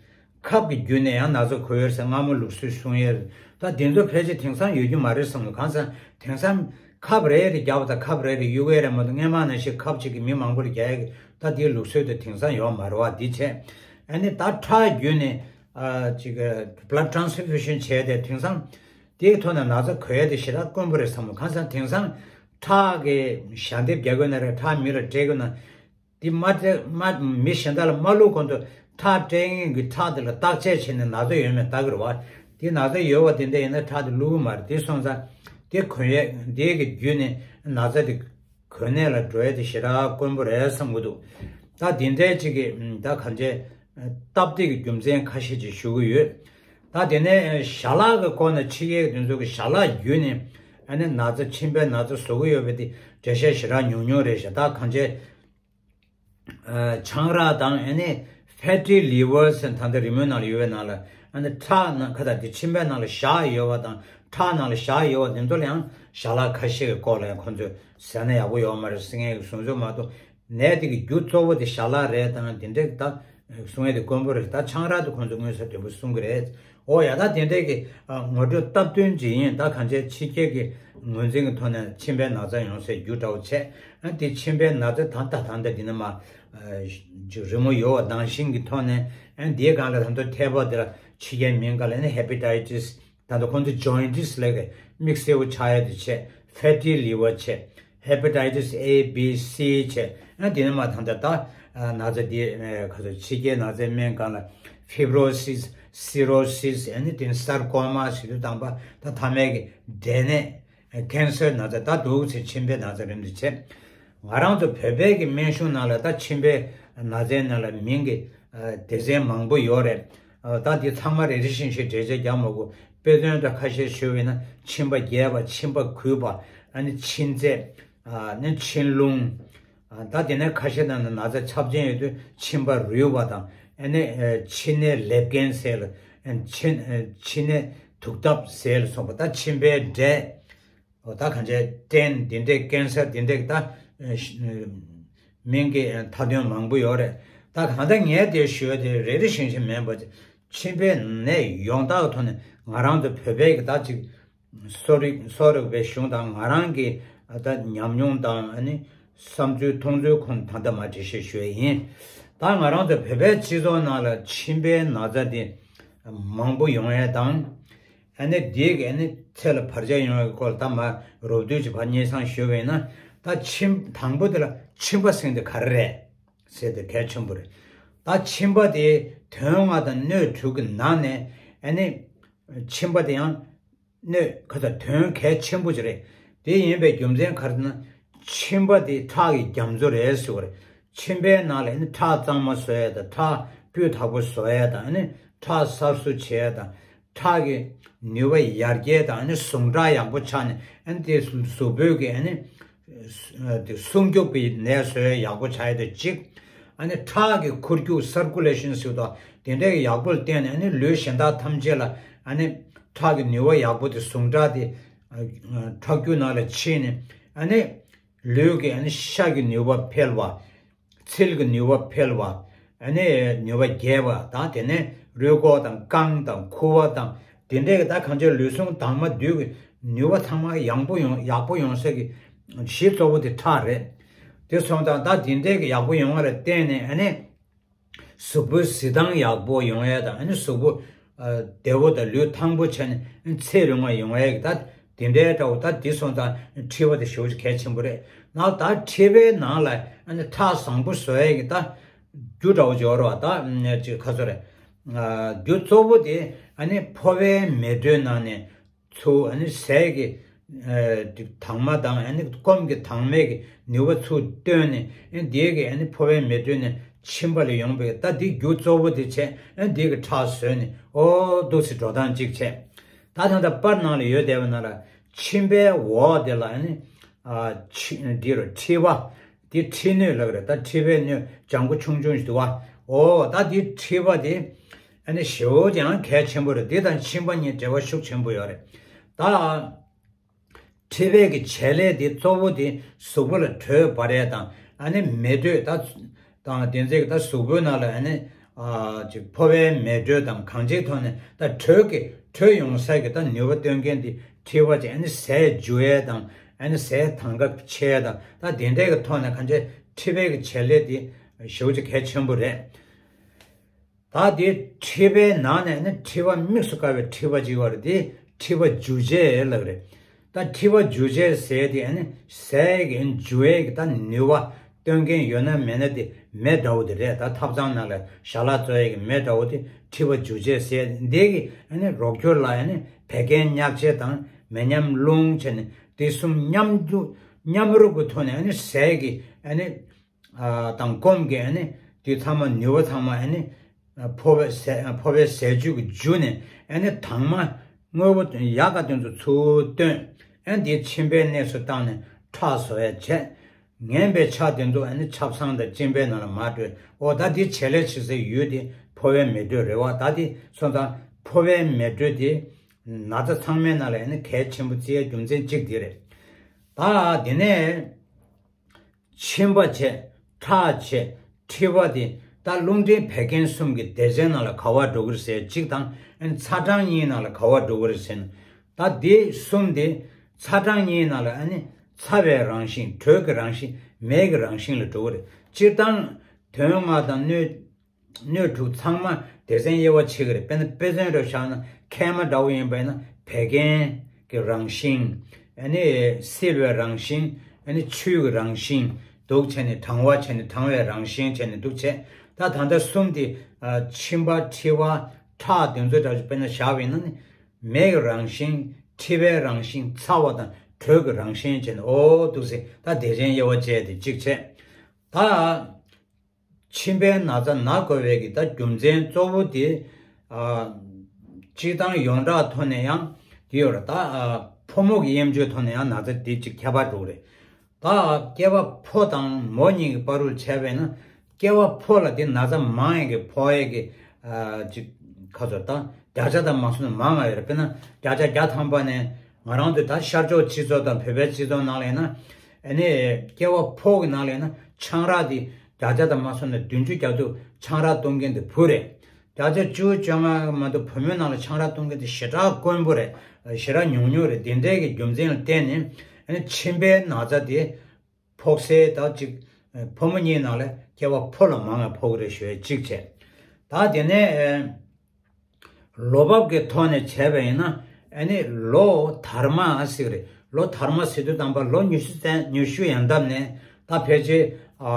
ཁབ་ཀྱི་བརྒྱུད་ནས་ཡང་ན་ཚ་འགོས་ཡོད་ཟེར་སྔ་མོ་ལུགས་སྲོལ་གསུང་ཡས་རེད། ད་དེ་ཚོ་ཕལ་ཆེར་དེང་སང་ཡོད་རྒྱུ་མ་རེད་བསམ་གི། གང་ཟེར་དེང་སང་ཁབ་རེ་རེ་བརྒྱབ་པ་དང་ཁབ་རེ་རེ་གཡུག་ཡས་རེད་མ་གཏོགས་སྔན་མ་ནང་བཞིན་ཁབ་ཅིག་གིས་མི་མང་པོ་ལ་རྒྱག་ཡས་ཀྱི་ད་དེའི་ལུགས་སྲོལ་དེ་དེང་སང་ཡོད་མ་རེད་བ། འདི་བྱས་ཨ་ནི་ད་ཁྲག་བརྒྱུད་ནས་ཅིག་blood transfusion བྱས་ཏེ་དེང་སང་དེའི་ཐོག་ནས་ན་ཚ་འགོས་ཡས་དེ་ཞེ་དྲག་དཀོན་པོ་རེད་བསམ་གི། གང་ཟེར་དེང་སང་ཁྲག་གི་ཞལ་འདེབས་རྒྱག་དགོས་ན་རེད། ཁྲག་མི་ལ་སྤྲད་དགོས་ན། དེ་མ་སྤྲད་མ་མི་གཞན་དག་ལ་མ་བླུགས་གོང་དུ་ཁྲག་སྤྲད་མཁན་གྱི་ཁྲག་དེ་ལ་བརྟག་དཔྱད་བྱས་ནས་ན་ཚ་ཡོད་མེད་བལྟ་གི་རེད་བ། དེ་ན་ཚ་ཡོད་པ་དེ་འདྲ་ཡིན་ན་ཁྲག་དེ་བླུགས་གི་མ་རེད། དེ་སོང་ཙང་དེ་འགོས་ཡས་དེ་གི་བརྒྱུད་ནས་ན་ཚ་དེ་འགོས་ནད་ལ་འགྲོ་ཡས་དེ་ཞེ་དྲག་དཀོན་པོ་རེད་བསམ་གི་འདུག། ད་དེ་འདྲའི་ཅིག་གི་ད་གང་བྱས་སྟབས་བདེ་གི་རྒྱུ་མཚན་ཁ་ཤས་ཅིག་ཞུ་གི་ཡོད། ད་དེ་ནས་ཞལ་ལག་གི་སྐོར་ནས་ཕྱི་རྒྱལ་གྱི་དེ་ཚོ་གི་ཞལ་ལག་བརྒྱུད་ནས་ཨ་ནི་ན་ཚ་མཆིན་པའི་ན་ཚ་བཟོ་གི་ཡོད་པའི་དེ་འགྲེལ་བཤད་ཞེ་དྲག་ཉུང་ཉུང་རེད་ཤག། ད་གང་བྱས། ཆང་རག་དང་ཨ་ནི་fatty liver ཟེར་ད་ལྟ་རི་མོའི་ནང་ལ་ཡོད་པའི་ནང་ལ་ཨ་ནི་ཁྲག་ནང་ཁ་ད་དེ་མཆིན་པའི་ནང་ལ་ཞག་ཡོད་པ་དང་ཁྲག་ནང་ལ་ཞག་ཡོད་པ་དེ་ཚོ་ལ་ཡང་ཞལ་ལག་ཁ་ཤས་ཀྱི་སྐོར་ལ་ཡང་ཁོང་ཚོས་ཟས་ན་ཡག་པོ་ཡོད་མ་རེད་ཟེར་མཁན་གྱི་གསུང་ཚུལ་མ་གཏོགས་ནད་དེ་གི་རྒྱུ་གཙོ་བོ་དེ་ཞལ་ལག་རེད་དང་དེ་འདྲས་ད་གསུང་ཡས་དེ་དཀོན་པོ་རེད། ད་ཆང་རག་དེ་ཁོང་ཚོས་མངོན་གསལ་དོད་པོ་གསུང་གི་རེད། ཨོ་ཡ་ད་དེ་འདྲས་ཀྱི་ངོ་སྤྲོད་སྟབས་བསྟུན་ཅིག་ཡིན། ད་གང་བྱས་ཕྱི་རྒྱལ་གྱི་ངོས་འཛིན་གྱི་ཐོག་ནས་མཆིན་པའི་ན་ཚ་ཡོང་སའི་རྒྱུ་འདྲ་བོ་བྱས། ཨ་དེ་མཆིན་པའི་ན་ཚ་ད་ལྟ་ད་ལྟ་འདི་ནས་མ་ཅིག་རི་མོ་ཡོད་པ་ནང་བཞིན་གྱི་ཐོག་ནས་ཨ་འདིའི་སྒང་ལ་ད་ལྟ་ཐད་པ་འདི་ལ་ཕྱི་རྒྱལ་མིང་སྒང་ལ་ནི་hepatitis ད་ལྟ་ཁོང་ཚོ་jaundice ལབ་ཀྱི་དམིགས་བསལ་བོ་ཆགས་ཡ་དེ་བྱས། fatty liver བྱས། hepatitis A B C བྱས། ཨ་དེ་ནས་མ་ད་ལྟ་ད་ན་ཚ་དེ་ག་ཚོད་ཕྱི་རྒྱལ་ན་ཚའི་སྨན་སྒང་ལ་fibrosis cirrhosis ཨ་ནི་དེ་ནས་sarcoma ཟེར་དུས་དང་པ་ད་ཐ་མའི་གི་འབྲས་ནད་cancer ན་ཚ་ད་འདུག་ཚེ་མཆིན་པའི་ན་ཚ་རིམ་དུ་བྱས། ང་རང་ཚོ་བོད་པའི་གི་སྨན་གཞུང་ནང་ལ་ད་མཆིན་པའི་ན་ཚའི་ནང་ལ་མིང་གི་སྡེ་ཚན་མང་པོ་ཡོད་རེད། ད་འདི་ཚང་མ་རེ་རེ་བཞིན་ཞིག་འགྲེལ་བཤད་རྒྱག་མ་དགོས། དཔེ་མཚོན་དང་ཁ་ཤས་ཞུས་པ་ཡིན་ན་མཆིན་པ་རྒྱས་པ། མཆིན་པ་གུད་པ། ཨ་ནི་མཆིན་ཚད། ཨ་ནི་མཆིན་རླུང་། ཨ་ད་དེ་ནས་ཁ་ཤས་ནང་ན་ན་ཚ་ཚབས་ཆེན་ཡོད་དུས་མཆིན་པ་རུལ་བ་དང་། ཨ་ནི་མཆིན་ནད་ལེབ་རྒན་ཟེར་ལ། མཆིན་མཆིན་ནད་དུག་ལྡབ་ཟེར་ལ་སོགས་པ། ད་མཆིན་པའི་འབྲས། ཨོ་ད་གང་བྱས་སྐྲན་འདི་འདྲས་ཀན་སར་འདི་འདྲས་ད་མིང་གི་མཐའ་དོན་མང་པོ་ཡོད་རེད། ད་གང་ལྟར་ངས་དེ་ཞུ་ཡ་དེ་རེ་རེ་བཞིན་བཞིན་མིན་པ། མཆིན་པའི་ནད་ཡོངས་དག་གི་ཐོག་ནས་ང་རང་ཚོ་བོད་པའི་གི་ད་ཅིག་གསོ་རིག་གསོ་རིག་པའི་གཞུང་དང་ང་རང་གི་ད་ཉམས་མྱོང་དང་ཨ་ནི་བསམ་ཚུལ་མཐོང་ཚུལ་ཁོང་ད་ལྟ་མ་འགྲེལ་བཤད་ཞུ་ཡ་ཡིན། ད་ང་རང་ཚོ་བོད་པའི་སྤྱི་ཚོགས་ནང་ལ་མཆིན་པའི་ན་ཚ་དེ་མང་པོ་ཡོང་ཡ་དང་། ཨ་ནི་དེའི་གི་ཨ་ནི་ཚེ་ལ་བར་ཆད་ཡོང་བའི་སྐོར་ད་མ་རོབ་བསྡུས་ཀྱི་བར་སྙན་སེང་ཞུས་པ་ཡིན་ན། ད་མཆིན་དང་པོ་དེ་ལ་མཆིན་པ་ཟེར་དེ་ག་རེ་རེད་ཟེར་དེ་གལ་ཆེན་པོ་རེད། ད་མཆིན་པ་དེ་དོན་ལྔ་དང་སྣོད་དྲུག་གི་ནང་ནས་ཨ་ནི་མཆིན་པ་དེ་ཡང་སྣོད་ཁ་ཚ་དོན་གལ་ཆེན་པོ་ཅིག་རེད། དེ་ཡིན་པའི་རྒྱུ་མཚན་ག་རེ་ན། མཆིན་པ་དེ་ཁྲག་གི་རྒྱ་མཚོ་རེད་ཟེར་བ་རེད། མཆིན་པའི་ནང་ལ་ཨ་ནི་ཁྲག་གཙང་མ་བཟོ་ཡས་དང་ཁྲག་སྤུས་དག་པོ་བཟོ་ཡས་དང་ཨ་ནི་ཁྲག་གསར་བཟོ་བྱེད་ཡས་དང་། ཁྲག་གི་ནུས་པ་ཡར་རྒྱས་དང་ཨ་ནི་ཟུངས་ཁྲག་ཡག་པོ་ཆགས་ནས་ཨ་ནི་དེ་གཟུགས་པོའི་གི་ཨ་ནི་དེ་སྲུང་སྐྱོབ་ཀྱི་ནད་བཟོ་ཡས་ཡག་པོ་ཆགས་ཡས་དེ་གཅིག། ཨ་ནི་ཁྲག་གི་འཁོར་རྒྱུག་circulation ཟེར་དང་དེ་འདྲའི་ཡག་པོ་ལ་བརྟེན་ནས་ཨ་ནི་ལུས་གཞན་དག་ཐམས་ཅད་ལ་ཨ་ནི་ཁྲག་གི་ནུས་པ་ཡག་པོ་དེ་ཟུངས་ཁྲག་དེ་ཁྲག་རྒྱུ་ནང་ལ་ཕྱིན་ནས་ཨ་ནི་ལུས་ཀྱི་ཨ་ནི་ཤ་གི་ནུས་པ་འཕེལ་བ། ཚིལ་གྱི་ནུས་པ་འཕེལ་བ། ཨ་ནི་ནུས་པ་རྒྱས་པ་དང་དེ་ནས་རུས་ཁོག་དང་རྐང་དང་ཁུ་བ་དང་དེ་འདྲའི་གི་ད་གང་ཅི་ལུས་ཟུངས་དྭངས་མ་འདུས་ཀྱི་ནུས་པ་ཚང་མ་ཡང་པོ་ཡོང་ཡག་པོ་ཡོང་ས་གི་གཞི་གཙོ་བོ་དེ་ཁྲག་རེད། དེ་སོང་ཙང་ད་དེ་འདྲའི་གི་ཡག་པོ་ཡོང་བ་ལ་བརྟེན་ནས་ཨ་ནི་གཟུགས་པོའི་གཟི་མདངས་ཡག་པོ་ཡོང་ཡས་དང་ཨ་ནི་གཟུགས་པོ་བདེ་བོ་དང་ལུས་ཐང་པོ་བྱས་ནས་ཚེ་རིང་བ་ཡོང་ཡས་ཀྱི་ད་དེ་འདྲའི་འདྲ་བོ་ད་འདི་སོང་ཙང་མཁྲིས་པ་དེ་ཞེ་པོ་ཅིག་གལ་ཆེན་པོ་རེད། ནའང་ད་མཁྲིས་པའི་ནང་ལ་ཨ་ནི་ཁྲག་བཟང་པོ་བཟོ་ཡས་ཀྱི་ད་རྒྱུ་འདྲ་བོ་སྦྱོར་བ་ད་ཅིག་ཁ་ཚོ་རེད། རྒྱུ་གཙོ་བོ་དེ་ཨ་ནི་ཕོ་བའི་མེ་དྲོད་ནང་ནས་ ཚུར་ཨ་ནི་ཟས་ཀྱི་དྭངས་མ་དང་ཨ་ནི་སྐོམ་གྱི་དྭངས་མའི་གི་ནུས་པ་ཚུར་བཏོན་ནས་ཨ་ནི་དེའི་གི་ཨ་ནི་ཕོ་བའི་མེ་དྲོད་ནས་མཆིན་པ་ལ་ཡོང་བའི་ད་དེ་རྒྱུ་གཙོ་བོ་དེ་བྱས་ཨ་ནི་དེའི་གི་ཁྲག་ཟོས་ནས་ཨོ་འདུག་སེ་འགྲོ་སྟངས་གཅིག་བྱས། ད་ཐང་ད་པར་ནང་ལ་ཡོད་བསྡད་པ་ན་ལ་མཆིན་པའི་འོག་དེ་ལ་ཨ་ནི་ཨ་མཆི་འདི་རུ་མཁྲིས་པ། དེ་མཁྲིས་སྣོད་ལབ་རེད། ད་མཁྲིས་པའི་སྣོད་ལྗང་གུ་ཆུང་ཆུང་ཞིག་འདུག་བ། ཨོ་ད་དེ་མཁྲིས་པ་དེ་ཨ་ནི་ཞེ་པོ་ཅིག་ཡང་གལ་ཆེན་པོ་རེད། དེ་དང་མཆིན་པ་གཉིས་འབྲེལ་བ་ཤུགས་ཆེན་པོ་ཡོད་རེད། ད་མཁྲིས་པའི་གི་བྱེད་ལས་དེ་གཙོ་བོ་དེ་གཟུགས་པོ་ལ་དྲོད་འབར་ཡས་དང་ཨ་ནི་མེ་དྲོད་ད་དང་དེ་ཚོའི་གི་ད་གཟུགས་པོའི་ནང་ལ་ཨ་ནི་ཨ་ཅིག་ཕོ་བའི་མེ་དྲོད་དང་གང་ཅིའི་ཐོག་ནས་ད་དྲོད་ཀྱི་དྲོད་ཡོང་ས་གི་ད་ནུས་པ་སྟོན་མཁན་དེ་མཁྲིས་པ་ཅིག་ཨ་ནི་ཟས་འཇུ་ཡས་དང་ཨ་ནི་ཟས་དང་ག་ཕྱེ་ཡས་དང་ད་དེ་འདྲའི་གི་ཐོག་ནས་གང་ཅི་མཁྲིས་པའི་གི་བྱེད་ལས་དེ་ཞེ་པོ་ཅིག་གལ་ཆེན་པོ་རེད། ད་དེ་མཁྲིས་པའི་ནང་ནས་ནི་མཁྲིས་པ་དམིགས་སུ་བཀར་བའི་མཁྲིས་པ་ཅིག་ཡོད་རེད། དེ་མཁྲིས་པ་འཇུ་བྱེད་ལབ་རེད། ད་མཁྲིས་པ་འཇུ་བྱེད་ཟེར་དེ་ཨ་ནི་ཟས་ཀྱི་འཇུ་བའི་གི་ད་ནུས་པ་སྟོན་མཁན་ཡོད་ན་མེད་ན་དེ་མེ་འདྲ་བོ་དེ་རེད། ད་ཐབ་ཚང་ནང་ལ་ཞལ་ལག་བཙོ་ཡས་ཀྱི་མེ་འདྲ་བོ་དེ་མཁྲིས་པ་འཇུ་བྱེད་ཟེར། འདི་གི་ཨ་ནི་རོགས་སྐྱོར་ལ་ཨ་ནི་བད་ཀན་མྱག་བྱེད་དང་མེ་མཉམ་རླུང་བྱས་ནས་དེ་གསུམ་མཉམ་དུ་མཉམ་རུབ་ཀྱི་ཐོག་ནས་ཨ་ནི་ཟས་ཀྱི་ཨ་ནི་ཨ་དང་སྐོམ་གྱི་ཨ་ནི་དེ་ཚང་མ་ནུས་པ་ཚང་མ་ཨ་ནི་ཨ་ཕོ་བའི་ཟས་ཕོ་བའི་ཟས་བཅུད་ཀྱི་རྒྱུ་ནས་ཨ་ནི་དྭངས་མ་དངོས་པོ་ཡག་ག་དེ་ཚོ་ཚུར་བཏོན། ཨ་ནི་དེ་མཆིན་པའི་གནས་སུ་བཏང་ནས་ཁྲག་བཟོ་ཡས་བྱས། ངན་པའི་ཆ་དེ་ཚོ་ཨ་ནི་ཆབ་གསང་དང་གཅིན་པའི་ནང་ལ་མར་བྲོས། ཨོ་ད་དེ་བྱེད་ལས་བྱེད་སའི་ཡུལ་དེ་ཕོ་བའི་མེ་དྲོད་རེད་བ། ད་དེ་སོང་ཙང་ཕོ་བའི་མེ་དྲོད་དེ་ན་ཚ་ཚང་མའི་ནང་ལ་ཨ་ནི་གལ་ཆེན་པོ་བརྩི་ཡས་རྒྱུ་མཚན་གཅིག་དེ་རེད། ད་དེ་ནས། མཆིན་པ་བྱས། ཁྲག་བྱས། མཁྲིས་པ་དེ་ད་རླུང་མཁྲིས་བད་ཀན་གསུམ་གྱི་སྡེ་ཚན་ནང་ལ་ག་པར་འགྲོ་གི་རེད་ཟེར་གཅིག་དང་ཨ་ནི་ཚ་གྲང་གཉིས་ནང་ལ་ག་པར་འགྲོ་གི་རེད་ཟེར་ན། ད་དེ་གསུམ་དེ་ཚ་གྲང་གཉིས་ནང་ལ་ཨ་ནི་ཚ་བའི་རང་བཞིན་དྲོད་ཀྱི་རང་བཞིན་མེ་གི་རང་བཞིན་ལ་འགྲོ་གི་རེད། སྤྱིར་བཏང་དོན་ལྔ་དང་སྣོད་སྣོད་དྲུག་ཚང་མ་སྡེ་ཚན་དབྱེ་བ་ཕྱེ་གི་རེད། དཔེར་ན་དཔེ་མཚོན་རེ་བཞག་ན་མཁལ་མ་འདྲ་བོ་ཡིན་པ་ཡིན་ན་བད་ཀན་གྱི་རང་བཞིན། ཨ་ནི་བསིལ་བའི་རང་བཞིན། ཨ་ནི་ཆུའི་རང་བཞིན་འདུག་བྱས་ནས་གྲང་བ་བྱས་ནས་གྲང་བའི་རང་བཞིན་བྱས་ནས་འདུག་བྱས། ད་ད་ལྟ་གསུམ་དེ་ཨ་མཆིན་པ་མཁྲིས་པ་ཁྲག་དེ་ཚོ་འདྲ་བོ་དཔེར་ན་བཞག་པ་ཡིན་ན་ནི་མེ་གི་རང་བཞིན་མཁྲིས་པའི་རང་བཞིན་ཚ་བ་དང་དྲོད་ཀྱི་རང་བཞིན་བྱས་ནས་ཨོ་འདུག་སེ་ད་སྡེ་ཚན་དབྱེ་བ་བཅད་དེ་གཅིག་བྱས། ད། མཆིན་པའི་ན་ཚ་ན་དགོས་པའི་གི་ད་རྒྱུ་མཚན་གཙོ་བོ་དེ། ཨ། སྤྱིར་བཏང་ཡོངས་གྲགས་ཐོག་ནས་ཡང་དེ་ཡོད་རེད། ད་ཨ་ཕོ་མོ་གི་དབྱེ་འབྱེད་ཐོག་ནས་ཡང་ན་ཚ་དེ་གཅིག་ཁྱད་པར་འགྲོ་གི་རེད། ད་སྐྱེ་བ་ཕོ་དང་མོ་གཉིས་ཀྱི་བར་དུ་བྱས་པས་ན་སྐྱེ་བ་ཕོ་ལ་དེ་ན་ཚ་མང་ཡས་ཀྱི་ཕོག་ཡས་ཀྱི་ཨ་ཅིག་ཁ་ཚོ་ད་བརྒྱ་ཆ་དང་མ་སོང་ན་མང་ང་ཡོད་རེད། དཔེར་ན་བརྒྱ་ཆ་བརྒྱ་ཐམ་པ་ནས་ང་རང་ཚོ་ད་ཤར་ཕྱོགས་སྤྱི་ཚོགས་དང་བོད་པའི་སྤྱི་ཚོགས་ནང་ལ་ཡིན་ན་ཨ་ནི་སྐྱེ་བ་ཕོ་གི་ནང་ལ་ཡིན་ན་ཆང་རག་དེ་བརྒྱ་ཆ་དང་མ་སོང་ན་བདུན་ཅུ་གྱ་དྲུག་ཆང་རག་བཏུང་མཁན་དེ་བུ་རེད། བརྒྱ་ཆ་བཅུ་བཅོ་ལྔ་མ་གཏོགས་བུ་མོའི་ནང་ལ་ཆང་རག་བཏུང་མཁན་དེ་ཞེ་དྲག་དཀོན་པོ་རེད། ཞེ་དྲག་ཉུང་ཉུང་རེད། དེ་འདྲའི་གི་རྒྱུ་མཚན་ལ་བརྟེན་ནས་ཨ་ནི་མཆིན་པའི་ན་ཚ་དེ་ཕོག་སའི་ད་ཅིག་ཕོ་མོ་གཉིས་ནང་ལ་སྐྱེ་བ་ཕོ་ལ་མང་བ་ཕོག་གི་རེད་ཞུ་ཡས་གཅིག་བྱས། ད་དེ་ནས་ལོ་བབ་ཀྱི་ཐོག་ནས་བྱས་པ་ཡིན་ན་ཨ་ནི་ལོ་དར་མ་ཟེར་གི་རེད། ལོ་དར་མ་ཟེར་དུས་ཙམ་པ་ལོ་ཉི་ཤུ་ཙམ་ཉི་ཤུ་ཡན་འདབ་ནས་ད་ཕལ་ཆེར་ཨ་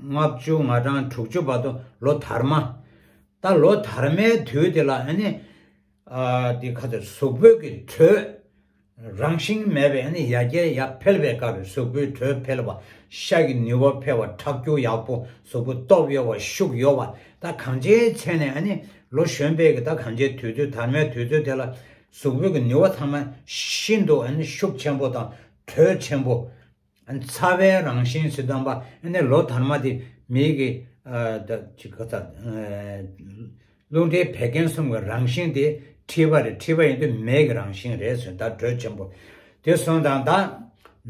ལྔ་བཅུ་ང་གྲངས་དྲུག་ཅུ་བར་དུ་ལོ་དར་མ། ད་ལོ་དར་མའི་དུས་དེ་ལ་ཨ་ནི་ཨ་དེ་ཁ་ཚ་གཟུགས་པོའི་གི་དྲོད་རང་བཞིན་མེད་པའི་ཨ་ནི་ཡར་རྒྱས་ཡར་འཕེལ་བའི་སྐབས་རེད། གཟུགས་པོའི་དྲོད་འཕེལ་བ། ཤ་གི་ནུས་པ་འཕེལ་བ། ཁྲག་རྒྱུན་ཡག་པོ། གཟུགས་པོ་སྟོབས་ཡོད་པ་ཤུགས་ཡོད་པ། ད་གང་ཅིའི་ཚེ་ནས་ཨ་ནི་ལོ་གཞོན་པའི་གི་ད་གང་ཅིའི་དུས་ཚོད་དར་མའི་དུས་ཚོད་དེ་ལ་གཟུགས་པོའི་གི་ནུས་པ་ཚང་མ་ཤིན་ཏུ་ཨ་ནི་ཤུགས་ཆེན་པོ་དང་དྲོད་ཆེན་པོ། ཚ་བའི་རང་བཞིན་ཟེར་དུས་ཙམ་པ་ཨ་ནི་ལོ་དར་མ་དེ་མིའི་གི་ཨ་ད་ཅིག་ག་ཚ་ཨ་རླུང་མཁྲིས་བད་ཀན་གསུམ་གྱི་རང་བཞིན་དེ་མཁྲིས་པ་རེད། མཁྲིས་པ་ཡིན་དུས་མེ་གི་རང་བཞིན་རེད་ཟེར། ད་དྲོད་ཆེན་པོ་དེ་སོང་ཙང་ད་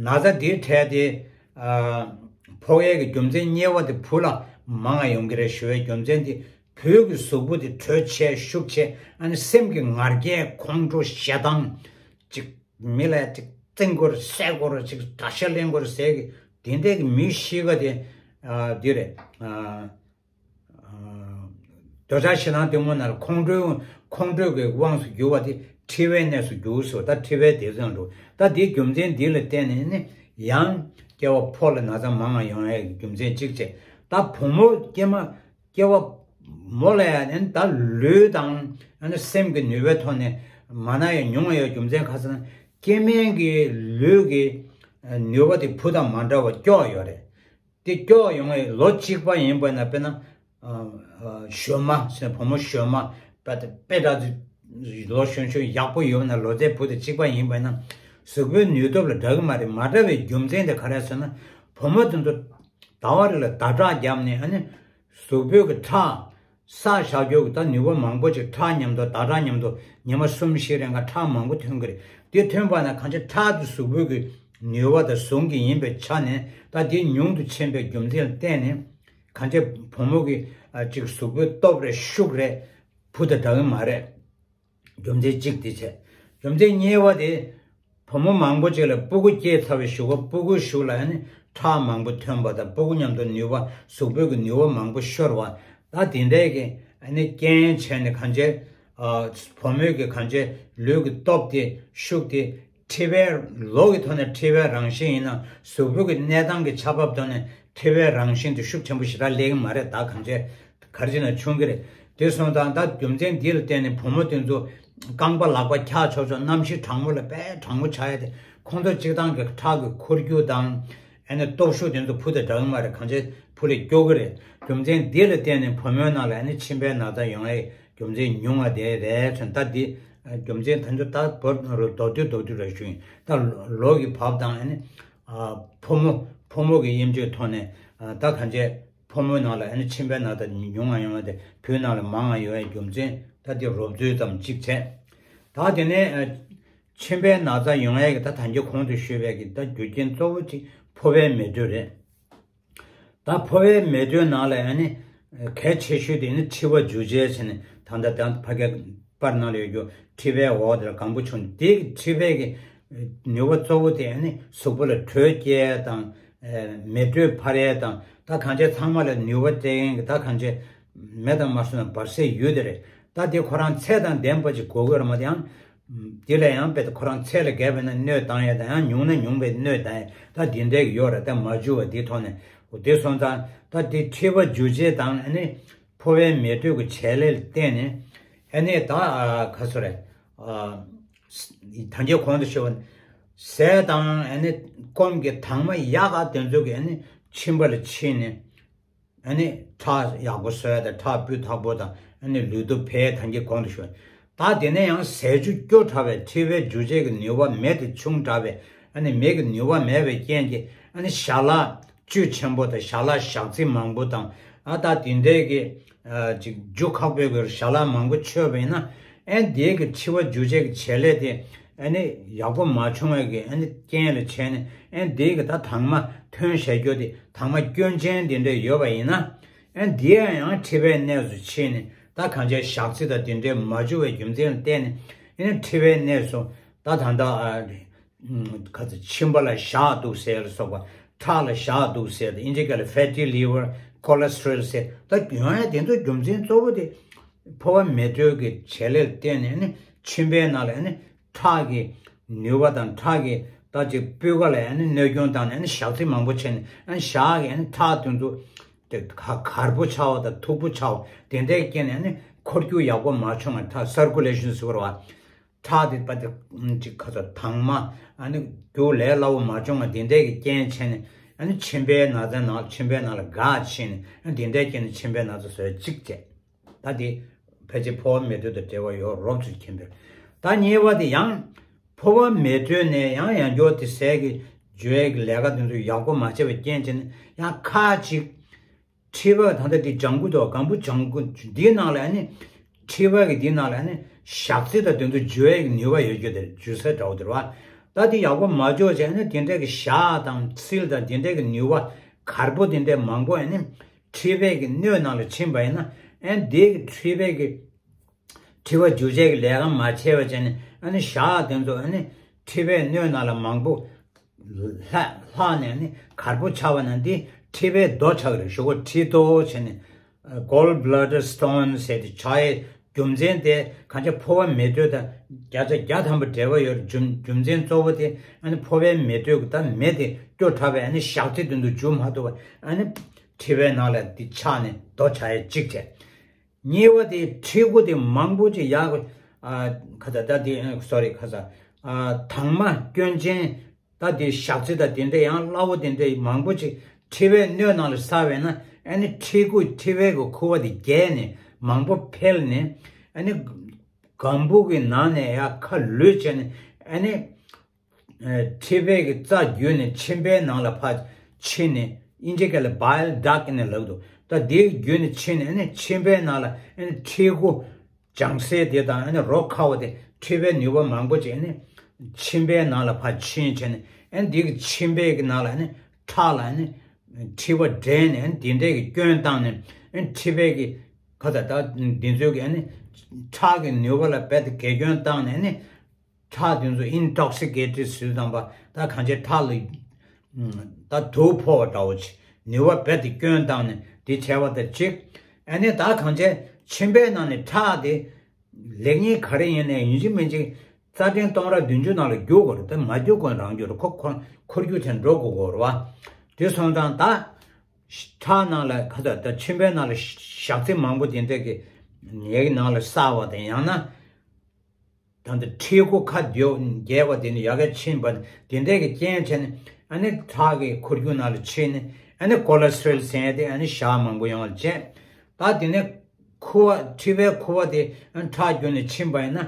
ན་ཚ་དེའི་གྲས་དེ་ཨ་ཕོག་ཡས་ཀྱི་རྒྱུ་མཚན་གཉིས་པ་དེ་བུ་ལ་མང་ང་ཡོང་གི་རེད་ཞུ་བའི་རྒྱུ་མཚན་དེ་བུའི་གི་གཟུགས་པོ་དེ་དྲོད་ཆེ་ཤུགས་ཆེ། ཨ་ནི་སེམས་ཀྱི་ང་རྒྱལ་ཁོང་ཁྲོ་ཞེ་སྡང་ཅིག་མི་ལ་ཅིག་བཙན་དགོས་རེད། བསད་དགོས་རེད། ཅིག་དགྲ་ཤ་ལེན་དགོས་རེད་ཟེར་གི་དེ་འདྲའི་གི་མི་གཤིས་ཀ་དེ་ཨ་འདི་རེད། ཨ་ཨ་འདོད་ཆགས་ཞེ་སྡང་གཏི་མུག་ནང་ལ་ཁོང་ཁྲོའི་ཁོང་ཁྲོའི་གི་དབང་དུ་གྱུར་པ་དེ་མཁྲིས་པའི་གནས་སུ་འགྱུར་ཟེར། ད་མཁྲིས་པའི་སྡེ་ཚན་འགྲོ། ད་དེའི་རྒྱུ་མཚན་འདི་ལ་བརྟེན་ནས་ནི་ཡང་སྐྱེ་བ་ཕོ་ལ་ན་ཚ་མང་ང་ཡོང་ཡའི་རྒྱུ་མཚན་གཅིག་བྱས། ད་བུ་མོ་སྐྱེས་མ་སྐྱེ་བ་མོ་ལ་ཡང་ནི་ད་ལུས་དང་ཨ་ནི་སེམས་ཀྱི་ནུས་པའི་ཐོག་ནས་ མ་ན་ཡང་ཉུང་བ་ཡོད། རྒྱུ་མཚན་ག་ཟེར་ན། སྐྱེ་དམན་གྱི་ལུས་ཀྱི་ནུས་པ་དེ་བུ་དང་མ་འདྲ་བར་སྐྱོ་ཡོད་རེད། དེ་སྐྱོ་ཡོང་བའི་ལོ་གཅིག་པ་ཡིན་པ་ན། དཔེར་ན། ཨ། ཨ། གཞོན་མ་ཟེར་ན། བུ་མོ་གཞོན་མ། དཔེ་དཔེ་འདྲ་ལོ་གཞོན་གཞོན་ཡག་པོ་ཡོད་ན། ལོ་ཙཱའི་བུ་དང་གཅིག་པ་ཡིན་པ་ན། གཟུགས་པོའི་ནུས་སྟོབས་ལ་འདྲ་གི་མ་རེད། མ་འདྲ་བའི་རྒྱུ་མཚན་དེ་ག་རེ་ཟེར་ན། བུ་མོ་དེ་ཚོ་ཟླ་བ་རེ་ལ་ཟླ་ཁྲག་བརྒྱབ་ནས། ཨ་ནི་གཟུགས་པོའི་གི་ཁྲག་ས་བཞག་རྒྱུ་གི་ད་ནུས་པ་མང་པོ་ཅིག་ཁྲག་མཉམ་དུ། ཟླ་ཁྲག་མཉམ་དུ་ཉི་མ་གསུམ་བཞི་རིང་ག་ཁྲག་མང་པོ་ཐོན་གི་རེད། དེ་ཐོན་པ་ན་གང་ཅི་ཁྲག་དེ་གཟུགས་པོའི་གི་ནུས་པ་དང་ཟུང་གི་ཡིན་པའི་ཆ་ནས། ད་དེ་ཉུང་དུ་ཕྱིན་པའི་རྒྱུ་མཚན་ལ་བརྟེན་ནས། གང་ཅི་བུ་མོ་གི་ཨ་ཅིག་གཟུགས་པོའི་སྟོབས་རེད། ཤུགས་རེད། བུ་དང་འདྲ་གི་མ་རེད། རྒྱུ་མཚན་གཅིག་དེ་བྱས། རྒྱུ་མཚན་གཉིས་པ་དེ། བུ་མོ་མང་པོ་ཅིག་ལ་སྤུ་གུ་སྐྱེས་ཚར་བའི་གཞུག་གུ། སྤུ་གུའི་གཞུག་ལ་ཨ་ནི་ཁྲག་མང་པོ་ཐོན་པ་དང་། སྤུ་གུ་མཉམ་དུ་ནུས་པ། གཟུགས་པོའི་གི་ནུས་པ་མང་པོ་ཤོར་བ། ད་དེ་འདྲའི་གི་ཨ་ནི་རྐྱེན་བྱས་ནས། གང་ཅི་ཨ་བུ་མོའི་གི་གང་ཅི་ལུས་ཀྱི་སྟོབས་དེ། ཤུགས་དེ། མཁྲིས་པའི་ལོ་གི་ཐོག་ནས་མཁྲིས་པའི་རང་བཞིན་ཡིན་ན། གཟུགས་པོ་གི་གནས་སྟངས་ཀྱི་ཆ་བབ་ཐོག་ནས་མཁྲིས་པའི་རང་བཞིན་དེ་ཤུགས་ཆེན་པོ་ཞེ་དྲག་སླེབས་ཀྱི་མ་རེད། ད་གང་ཅི་ག་རེ་བྱས་ན་ཆུང་གི་རེད། དེ་སོང་ཙང་ད་རྒྱུ་མཚན་འདི་ལ་བརྟེན་ནས་བུ་མོ་དེ་ཚོ་རྐང་པ་ལག་པ་འཁྱག་ཆོག་ཆོག། གནམ་གཤིས་གྲང་མོ་ལ་དཔེ་གྲང་མོ་ཆགས་ཡ་དེ། ཁོང་ཚོ་སྤྱིར་བཏང་གི་ཁྲག་གི་འཁོར་རྒྱུ་དང་། ཨ་ནི་སྟོབས་ཤུགས་དེ་ཚོ་བུ་དང་འདྲ་གི་མ་རེད། གང་ཅི་བུ་ལས་སྐྱོ་གི་རེད། རྒྱུ་མཚན་འདི་ལ་བརྟེན་ནས་བུ་མོའི་ནང་ལ་ཨ་ནི་མཆིན་པའི་ན་ཚ་ཡོང་ཡའི་རྒྱུ་མཚན་ཉུང་བ་དེ་རེད་ཟེར། ད་འདི་རྒྱུ་མཚན་ད་ཚོ་ད་བོར་རུ་མདོར་བསྡུས་མདོར་བསྡུས་རེ་ཞུ་ཡིན། ད་ལོ་གི་བབ་དང་། ཨ་ནི་ཨ་ཕོ་མོ་ཕོ་མོ་གི་དབྱེ་འབྱེད་ཐོག་ནས། ཨ་ད་གང་ཅི་ཕོ་མོའི་ནང་ལ་ཨ་ནི་མཆིན་པའི་ན་ཚ་ཉུང་ང་ཡོང་བ་དེ། བུའི་ནང་ལ་མང་ང་ཡོང་བའི་རྒྱུ་མཚན་ད་འདི་རོབ་ཚུལ་ཙམ་གཅིག་བྱས། ད་དེ་ནས་ཨ་མཆིན་པའི་ན་ཚ་ཡོང་ཡས་ཀྱི་ད་ད་གིན་གོང་དུ་ཞུས་པའི་གི་ད་རྒྱུ་རྐྱེན་གཙོ་བོ་གཅིག་ཕོ་བའི་མེ་དྲོད་རེད། ད་ཕོ་བའི་མེ་དྲོད་ནང་ལ་ཨ་ནི་གལ་ཆེ་ཤོས་དེ་ནི་མཁྲིས་པ་འཇུ་བྱེད་ཟེར་ནས། ད་ལྟ་ད་ཕ་གིའི་པར་ནང་ལ་ཡོད་རྒྱུ། མཁྲིས་པའི་འོག་དེ་ལ་སྒམ་པོ་ཆུང་། དེ་གི་མཁྲིས་པའི་གི་ནུས་པ་གཙོ་བོ་དེ་ཨ་ནི་གཟུགས་པོ་ལ་དྲོད་སྐྱེལ་ཡས་དང་། ཨ་མེ་དྲོད་འཕར་ཡས་དང་། ད་གང་ཅི་ཚང་མ་ལ་ནུས་པ་སྤྲད་མཁན་གྱི། ད་གང་ཅི་མེ་དང་མ་སོང་ན་འབར་སའི་ཡུལ་དེ་རེད། ད་དེ་ཁོ་རང་ཚད་དང་ལྡན་པ་ཅིག་དགོས་ཀྱི་རེད་མ། དེ་ཡང་དེ་ལས་ཡང་དཔེ་ཁོ་རང་ཚད་ལས་བརྒལ་བ་ན་གནོད་བཏང་ཡས་དང་། ཡང་ཉུང་ན་ཉུང་བའི་གནོད་བཏང་ཡས། ད་དེ་འདྲའི་ཡོད་རེད། ད་མ་འཇུ་བ་དེའི་ཐོག་ནས། འོ་དེ་སོང་ཙང་ད་དེ་མཁྲིས་པ་འཇུ་བྱེད་དང་། ཨ་ནི་ཕོ་བའི་མེ་དྲོད་ཀྱི་བྱེད་ལས་ལ་བརྟེན་ནས། ཨ་ནི་ད་ཨ་ག་ཚོད་རེད། ཨ་ད་གིན་གོང་དུ་ཞུས་པ་ནི། ཟས་དང་ཨ་ནི་སྐོམ་གྱི་དྭངས་མ་ཡག་ག་དེ་ཚོ་གིས་ཨ་ནི་མཆིན་པ་ལ་ཕྱིན་ནས། ཨ་ནི་ཁྲག་ཡག་པོ་གསོ་ཡ་དང་། ཁྲག་སྤུས་དག་པོ་དང་། ཨ་ནི་ལུས་སྟོབས་འཕེལ། ད་གིན་གོང་དུ་ཞུས། ད་དེ་ནས་ཡང་ཟས་བཅུད་སྐྱོ་དྲགས་པས། མཁྲིས་པའི་འཇུ་བྱེད་ཀྱི་ནུས་པ་མེ་དེ་ཆུང་དྲགས་པས། ཨ་ནི་མེ་གི་ནུས་པ་མེད་པའི་རྐྱེན་གྱིས། ཨ་ནི་ཞལ་ལག་བཅུད་ཆེན་པོ་དང་། ཞལ་ལག་ཞག་ཚི་མང་པོ་དང་། ཨ་ད་དེ་འདྲའི་གི་ཨ་ཅིག་འཇུ་ཁག་པོའི་གི་ཞལ་ལག་མང་པོ་མཆོད་པ་ཡིན་ན། ཨ་ནི་དེའི་གི་མཁྲིས་པ་འཇུ་བྱེད་ཀྱི་བྱེད་ལས་དེ་ཨ་ནི་ཡག་པོ་མ་བྱུང་བའི་གི་ཨ་ནི་རྐྱེན་ལ་བྱས་ནས། ཨ་ནི་དེའི་གི་ད་དྭངས་མ་ཐོན་བཞག་རྒྱུ་དེ། དྭངས་མ་སྐྱོན་ཅན་དེ་འདྲ་ཡོད་པ་ཡིན་ན། ཨ་ནི་དེ་ཡང་མཁྲིས་པའི་གནས་སུ་ཕྱིན་ནས། ད་གང་ཅི་ཞག་ཚི་དང་དེ་འདྲའི་མ་འཇུ་བའི་རྒྱུ་མཚན་ལ་བརྟེན་ནས། ཨ་ནི་མཁྲིས་པའི་གནས་སུ་ད་ད་ལྟ་ཨ་ཁ་ཚ་མཆིན་པ་ལ་ཞག་འདུག་ཟེར་ལ་སོགས་པ། ཁྲག་ལ་ཞག་འདུག་ཟེར། དེ་ཨིན་ཇི་སྐད་ལ་fatty liver, cholesterol ཟེར། ད་ཡོང་ཡ་དེ་ཚོ་རྒྱུ་མཚན་གཙོ་བོ་དེ་ཕོ་བ་མེ་དྲོད་ཀྱི་བྱེད་ལས་ལ་བརྟེན་ནས་ནི། མཆིན་པའི་ནང་ལ་ནི་ཁྲག་གི་ནུས་པ་དང་། ཁྲག་གི་ད་ཅིག་སྤུས་ཀ་ལ་ནི་གནོད་སྐྱོན་བཏང་ནས་ནི་ཞག་ཚི་མང་པོ་བྱས་ནས། ཨ་ནི་ཞག་གི་ནི་ཁྲག་དེ་ཚོ་དེ་ག་གར་པོ་ཆགས་པ་དང་། མཐུག་པོ་ཆགས་པ་དེ་འདྲའི་རྐྱེན་ནས་ནི་འཁོར་རྒྱུག་ཡག་པོ་མ་བྱུང་བ། ད་circulation ཟེར་བ། ཁྲག་དེ་པ་དེ་ཅིག་ཁ་ཚ་དྭངས་མ་ཨ་ནི་རྒྱུག་ལས་སླ་བོ་མ་བྱུང་བ་དེ་འདྲའི་གི་རྐྱེན་བྱས་ནས། ཨ་ནི་མཆིན་པའི་ན་ཚ་ནང་། མཆིན་པའི་ནང་ལ་འགག་ཕྱིན་ནས། ཨ་ནི་དེ་འདྲའི་རྐྱེན་ནས་མཆིན་པའི་ན་ཚ་བཟོ་ཡ་གཅིག་བྱས། ད་དེ་ཕལ་ཆེར་ཕོ་བ་མེ་དྲོད་དང་འབྲེལ་བ་ཡོད། རོབ་ཙམ་མཁྱེན་པས། ད་གཉིས་པ་དེ་ཡང་ཕོ་བ་མེ་དྲོད་ནས་ཡང་ཡང་སྐྱར་དེ་ཟས་ཀྱི་འཇུ་ཡས་ཀྱི་ལས་ཀ་དེ་ཚོ་ཡག་པོ་མ་བྱས་པའི་རྐྱེན་བྱས་ནས། ཡང་ཁ་ཅིག་མཁྲིས་པ་ད་ལྟ་དེ་ལྗང་གུ་འདུག་སྒམ་པོ་ལྗང་གུ་འདིའི་ནང་ལ་ནི། མཁྲིས་པ་གི་འདིའི་ནང་ལ་ནི་ཞག་ཚི་དང་དེ་ཚོ་འཇུ་ཡས་ཀྱི་ནུས་པ་ཡོད་རྒྱུ་དེ་རེད། འཇུ་ས་འདྲ་བོ་དེ་རེད་བ། ད་དེ་ཡག་པོ་མ་འཇུ་བྱས་ནས་དེ་འདྲ་གི་ཞག་དང་ཚིལ་དང་དེ་འདྲ་གི་ནུས་པ་གར་པོ་དེ་འདྲ་མང་པོ་ནི་མཁྲིས་པའི་གི་སྣོད་ནང་ལ་ཕྱིན་པ་ཡིན་ན། ཨ་ནི་དེ་གི་མཁྲིས་པའི་གི་མཁྲིས་པ་འཇུ་བྱེད་ཀྱི་ལས་ཀ་མ་བྱས་པ་བྱས་ནས། ཨ་ནི་ཞག་དེ་ཚོ་ཨ་ནི་མཁྲིས་པའི་སྣོད་ནང་ལ་མང་པོ་ལྷག་ལྷག་ནས་ནི་གར་པོ་ཆགས་པ་ན། འདི་མཁྲིས་པའི་རྡོ་ཆགས་ཀྱི་རེད། གཞུག་གུ་མཁྲིས་རྡོ་བྱས་ནས། gall bladder stone ཟེར་དེ་ཆགས་ཡས་རྒྱུ་མཚན་དེ། གང་ཅི་ཕོ་བ་མེ་དྲོད་དང་བརྒྱ་ཆ་བརྒྱ་ཐམ་པ་འབྲེལ་བ་ཡོད་རྒྱུ། རྒྱུ་མཚན་གཙོ་བོ་དེ་ཨ་ནི་ཕོ་བའི་མེ་དྲོད་ཀྱི་ད་མེ་དེ་སྐྱོ་དྲགས་པས། ཨ་ནི་ཞག་ཚི་དེ་ཚོ་འཇུ་མ་ཐུབ་པ། ཨ་ནི་མཁྲིས་པའི་ནང་ལ་དེ་ཆགས་ནས་རྡོ་ཆགས་ཡས་གཅིག་བྱས། གཉིས་པ་དེ་མཁྲིས་ཁུ་དེ་མང་པོ་ཅིག་ཡག་ ཨ་ཁ་ཚ་ད་དེ་སོ་རི་ཁ་ཚ་ཨ་དྭངས་མ་སྐྱོན་ཅན། ད་དེ་ཞག་ཚི་ད་དེ་འདྲ་ཡང་སླ་བོ་དེ་འདྲ་མང་པོ་ཅིག་མཁྲིས་པའི་སྣོད་ནང་ལ་བསགས་པས་ན། ཨ་ནི་མཁྲིས་ཁུ་མཁྲིས་པའི་གི་ཁུ་བ་དེ་རྒྱས་ནས་མང་པོ་འཕེལ་ནས། ཨ་ནི་སྒམ་པོ་གི་ནང་ནས་ཡར་ཁ་ལུད་བྱས་ནས། ཨ་ནི་མཁྲིས་པའི་གི་རྩ་བརྒྱུད་ནས་མཆིན་པའི་ནང་ལ་ཕར་ཕྱིན་ནས། དབྱིན་ཇི་སྐད་ལ་bile duct ནས་ལབ་འདུག་ད་དེ་བརྒྱུད་ནས་ཕྱིན་ནས། ཨ་ནི་མཆིན་པའི་ནང་ལ་ཨ་ནི་མཁྲིས་ཁུ་ལྗང་སེར་དེ་དང་། ཨ་ནི་རོ་ཁ་བ་དེ་མཁྲིས་པའི་ནུས་པ་མང་པོ་ཅིག་ཨ་ནི་མཆིན་པའི་ནང་ལ་ཕར་ཕྱིན་བྱས་ནས། ཨ་ནི་དེ་གི་མཆིན་པའི་གི་ནང་ལ་ཨ་ནི་ཁྲག་ལ་ཨ་ནི་མཁྲིས་པ་འདྲེས་ནས། ཨ་ནི་དེ་འདྲའི་གི་སྐྱོན་བཏང་ནས། ཨ་ནི་མཁྲིས་པའི་གི་ཁ་ཚ་ད་འདི་ཚོའི་གི་ཨ་ནི་ཁྲག་གི་ནུས་པ་ལ་རྦད་དེ་གེགས་སྐྱོན་བཏང་ནས། ཨ་ནི་ཁྲག་དེ་ཚོ་intoxicated ཟེར་དུས་ཙམ་པ། ད་གང་ཅི་ཁྲག་ལ་ད་དུག་ཕོག་པ་འདྲ་བོ་ཅིག་ནུས་པ་རྦད་དེ་སྐྱོན་བཏང་ནས་དེ་བྱས་པ་དང་གཅིག་ཨ་ནི་ད་གང་ཅི་མཆིན་པའི་ནང་ནས་ཁྲག་དེ་ལེགས་ཉེས་ག་རེ་ཡིན་ནའི་ཡིན་གཅིག་མིན་གཅིག་རྩ་ཕྲན་སྟོང་ཕྲག་བདུན་ཅུ་ནང་ལ་རྒྱུག་དགོས་རེད། ད་མ་རྒྱུག་གོང་རང་རྒྱུག་རེད། ཁོ་ཁོ་འཁོར་རྒྱུག་དེ་འགྲོ་དགོས་དགོས་རེད་བ། དེ་སོང་ཙང་ད་ཁྲག་ནང་ལ་ཁ་ཚ་ད་མཆིན་པའི་ནང་ལ་ཞག་ཚི་མང་པོ་དེ་འདྲ་གི་ཡའི་ནང་ལ་བསགས་པ་དང་། ཡང་ན་ད་ལྟ་མཁྲིས་ཁུ་ཁ་རྒྱས་པ་དེ་ནི་ཡ་ག་ཕྱིན་པ་དེ་འདྲའི་གི་རྐྱེན་བྱས་ནས། ཨ་ནི་ཁྲག་གི་འཁོར་རྒྱུག་ནང་ལ་ཕྱིན་ནས། ཨ་ནི་cholesterol ཟེར་ཡ་དེ་ཨ་ནི་ཞག་མང་པོ་ཡོང་བ་བྱས། ད་དེ་ནས་ཁུ་བ་མཁྲིས་པའི་ཁུ་བ་དེ་ཨ་ནི་ཁྲག་བརྒྱུད་ནས་ཕྱིན་པ་ཡིན་ན།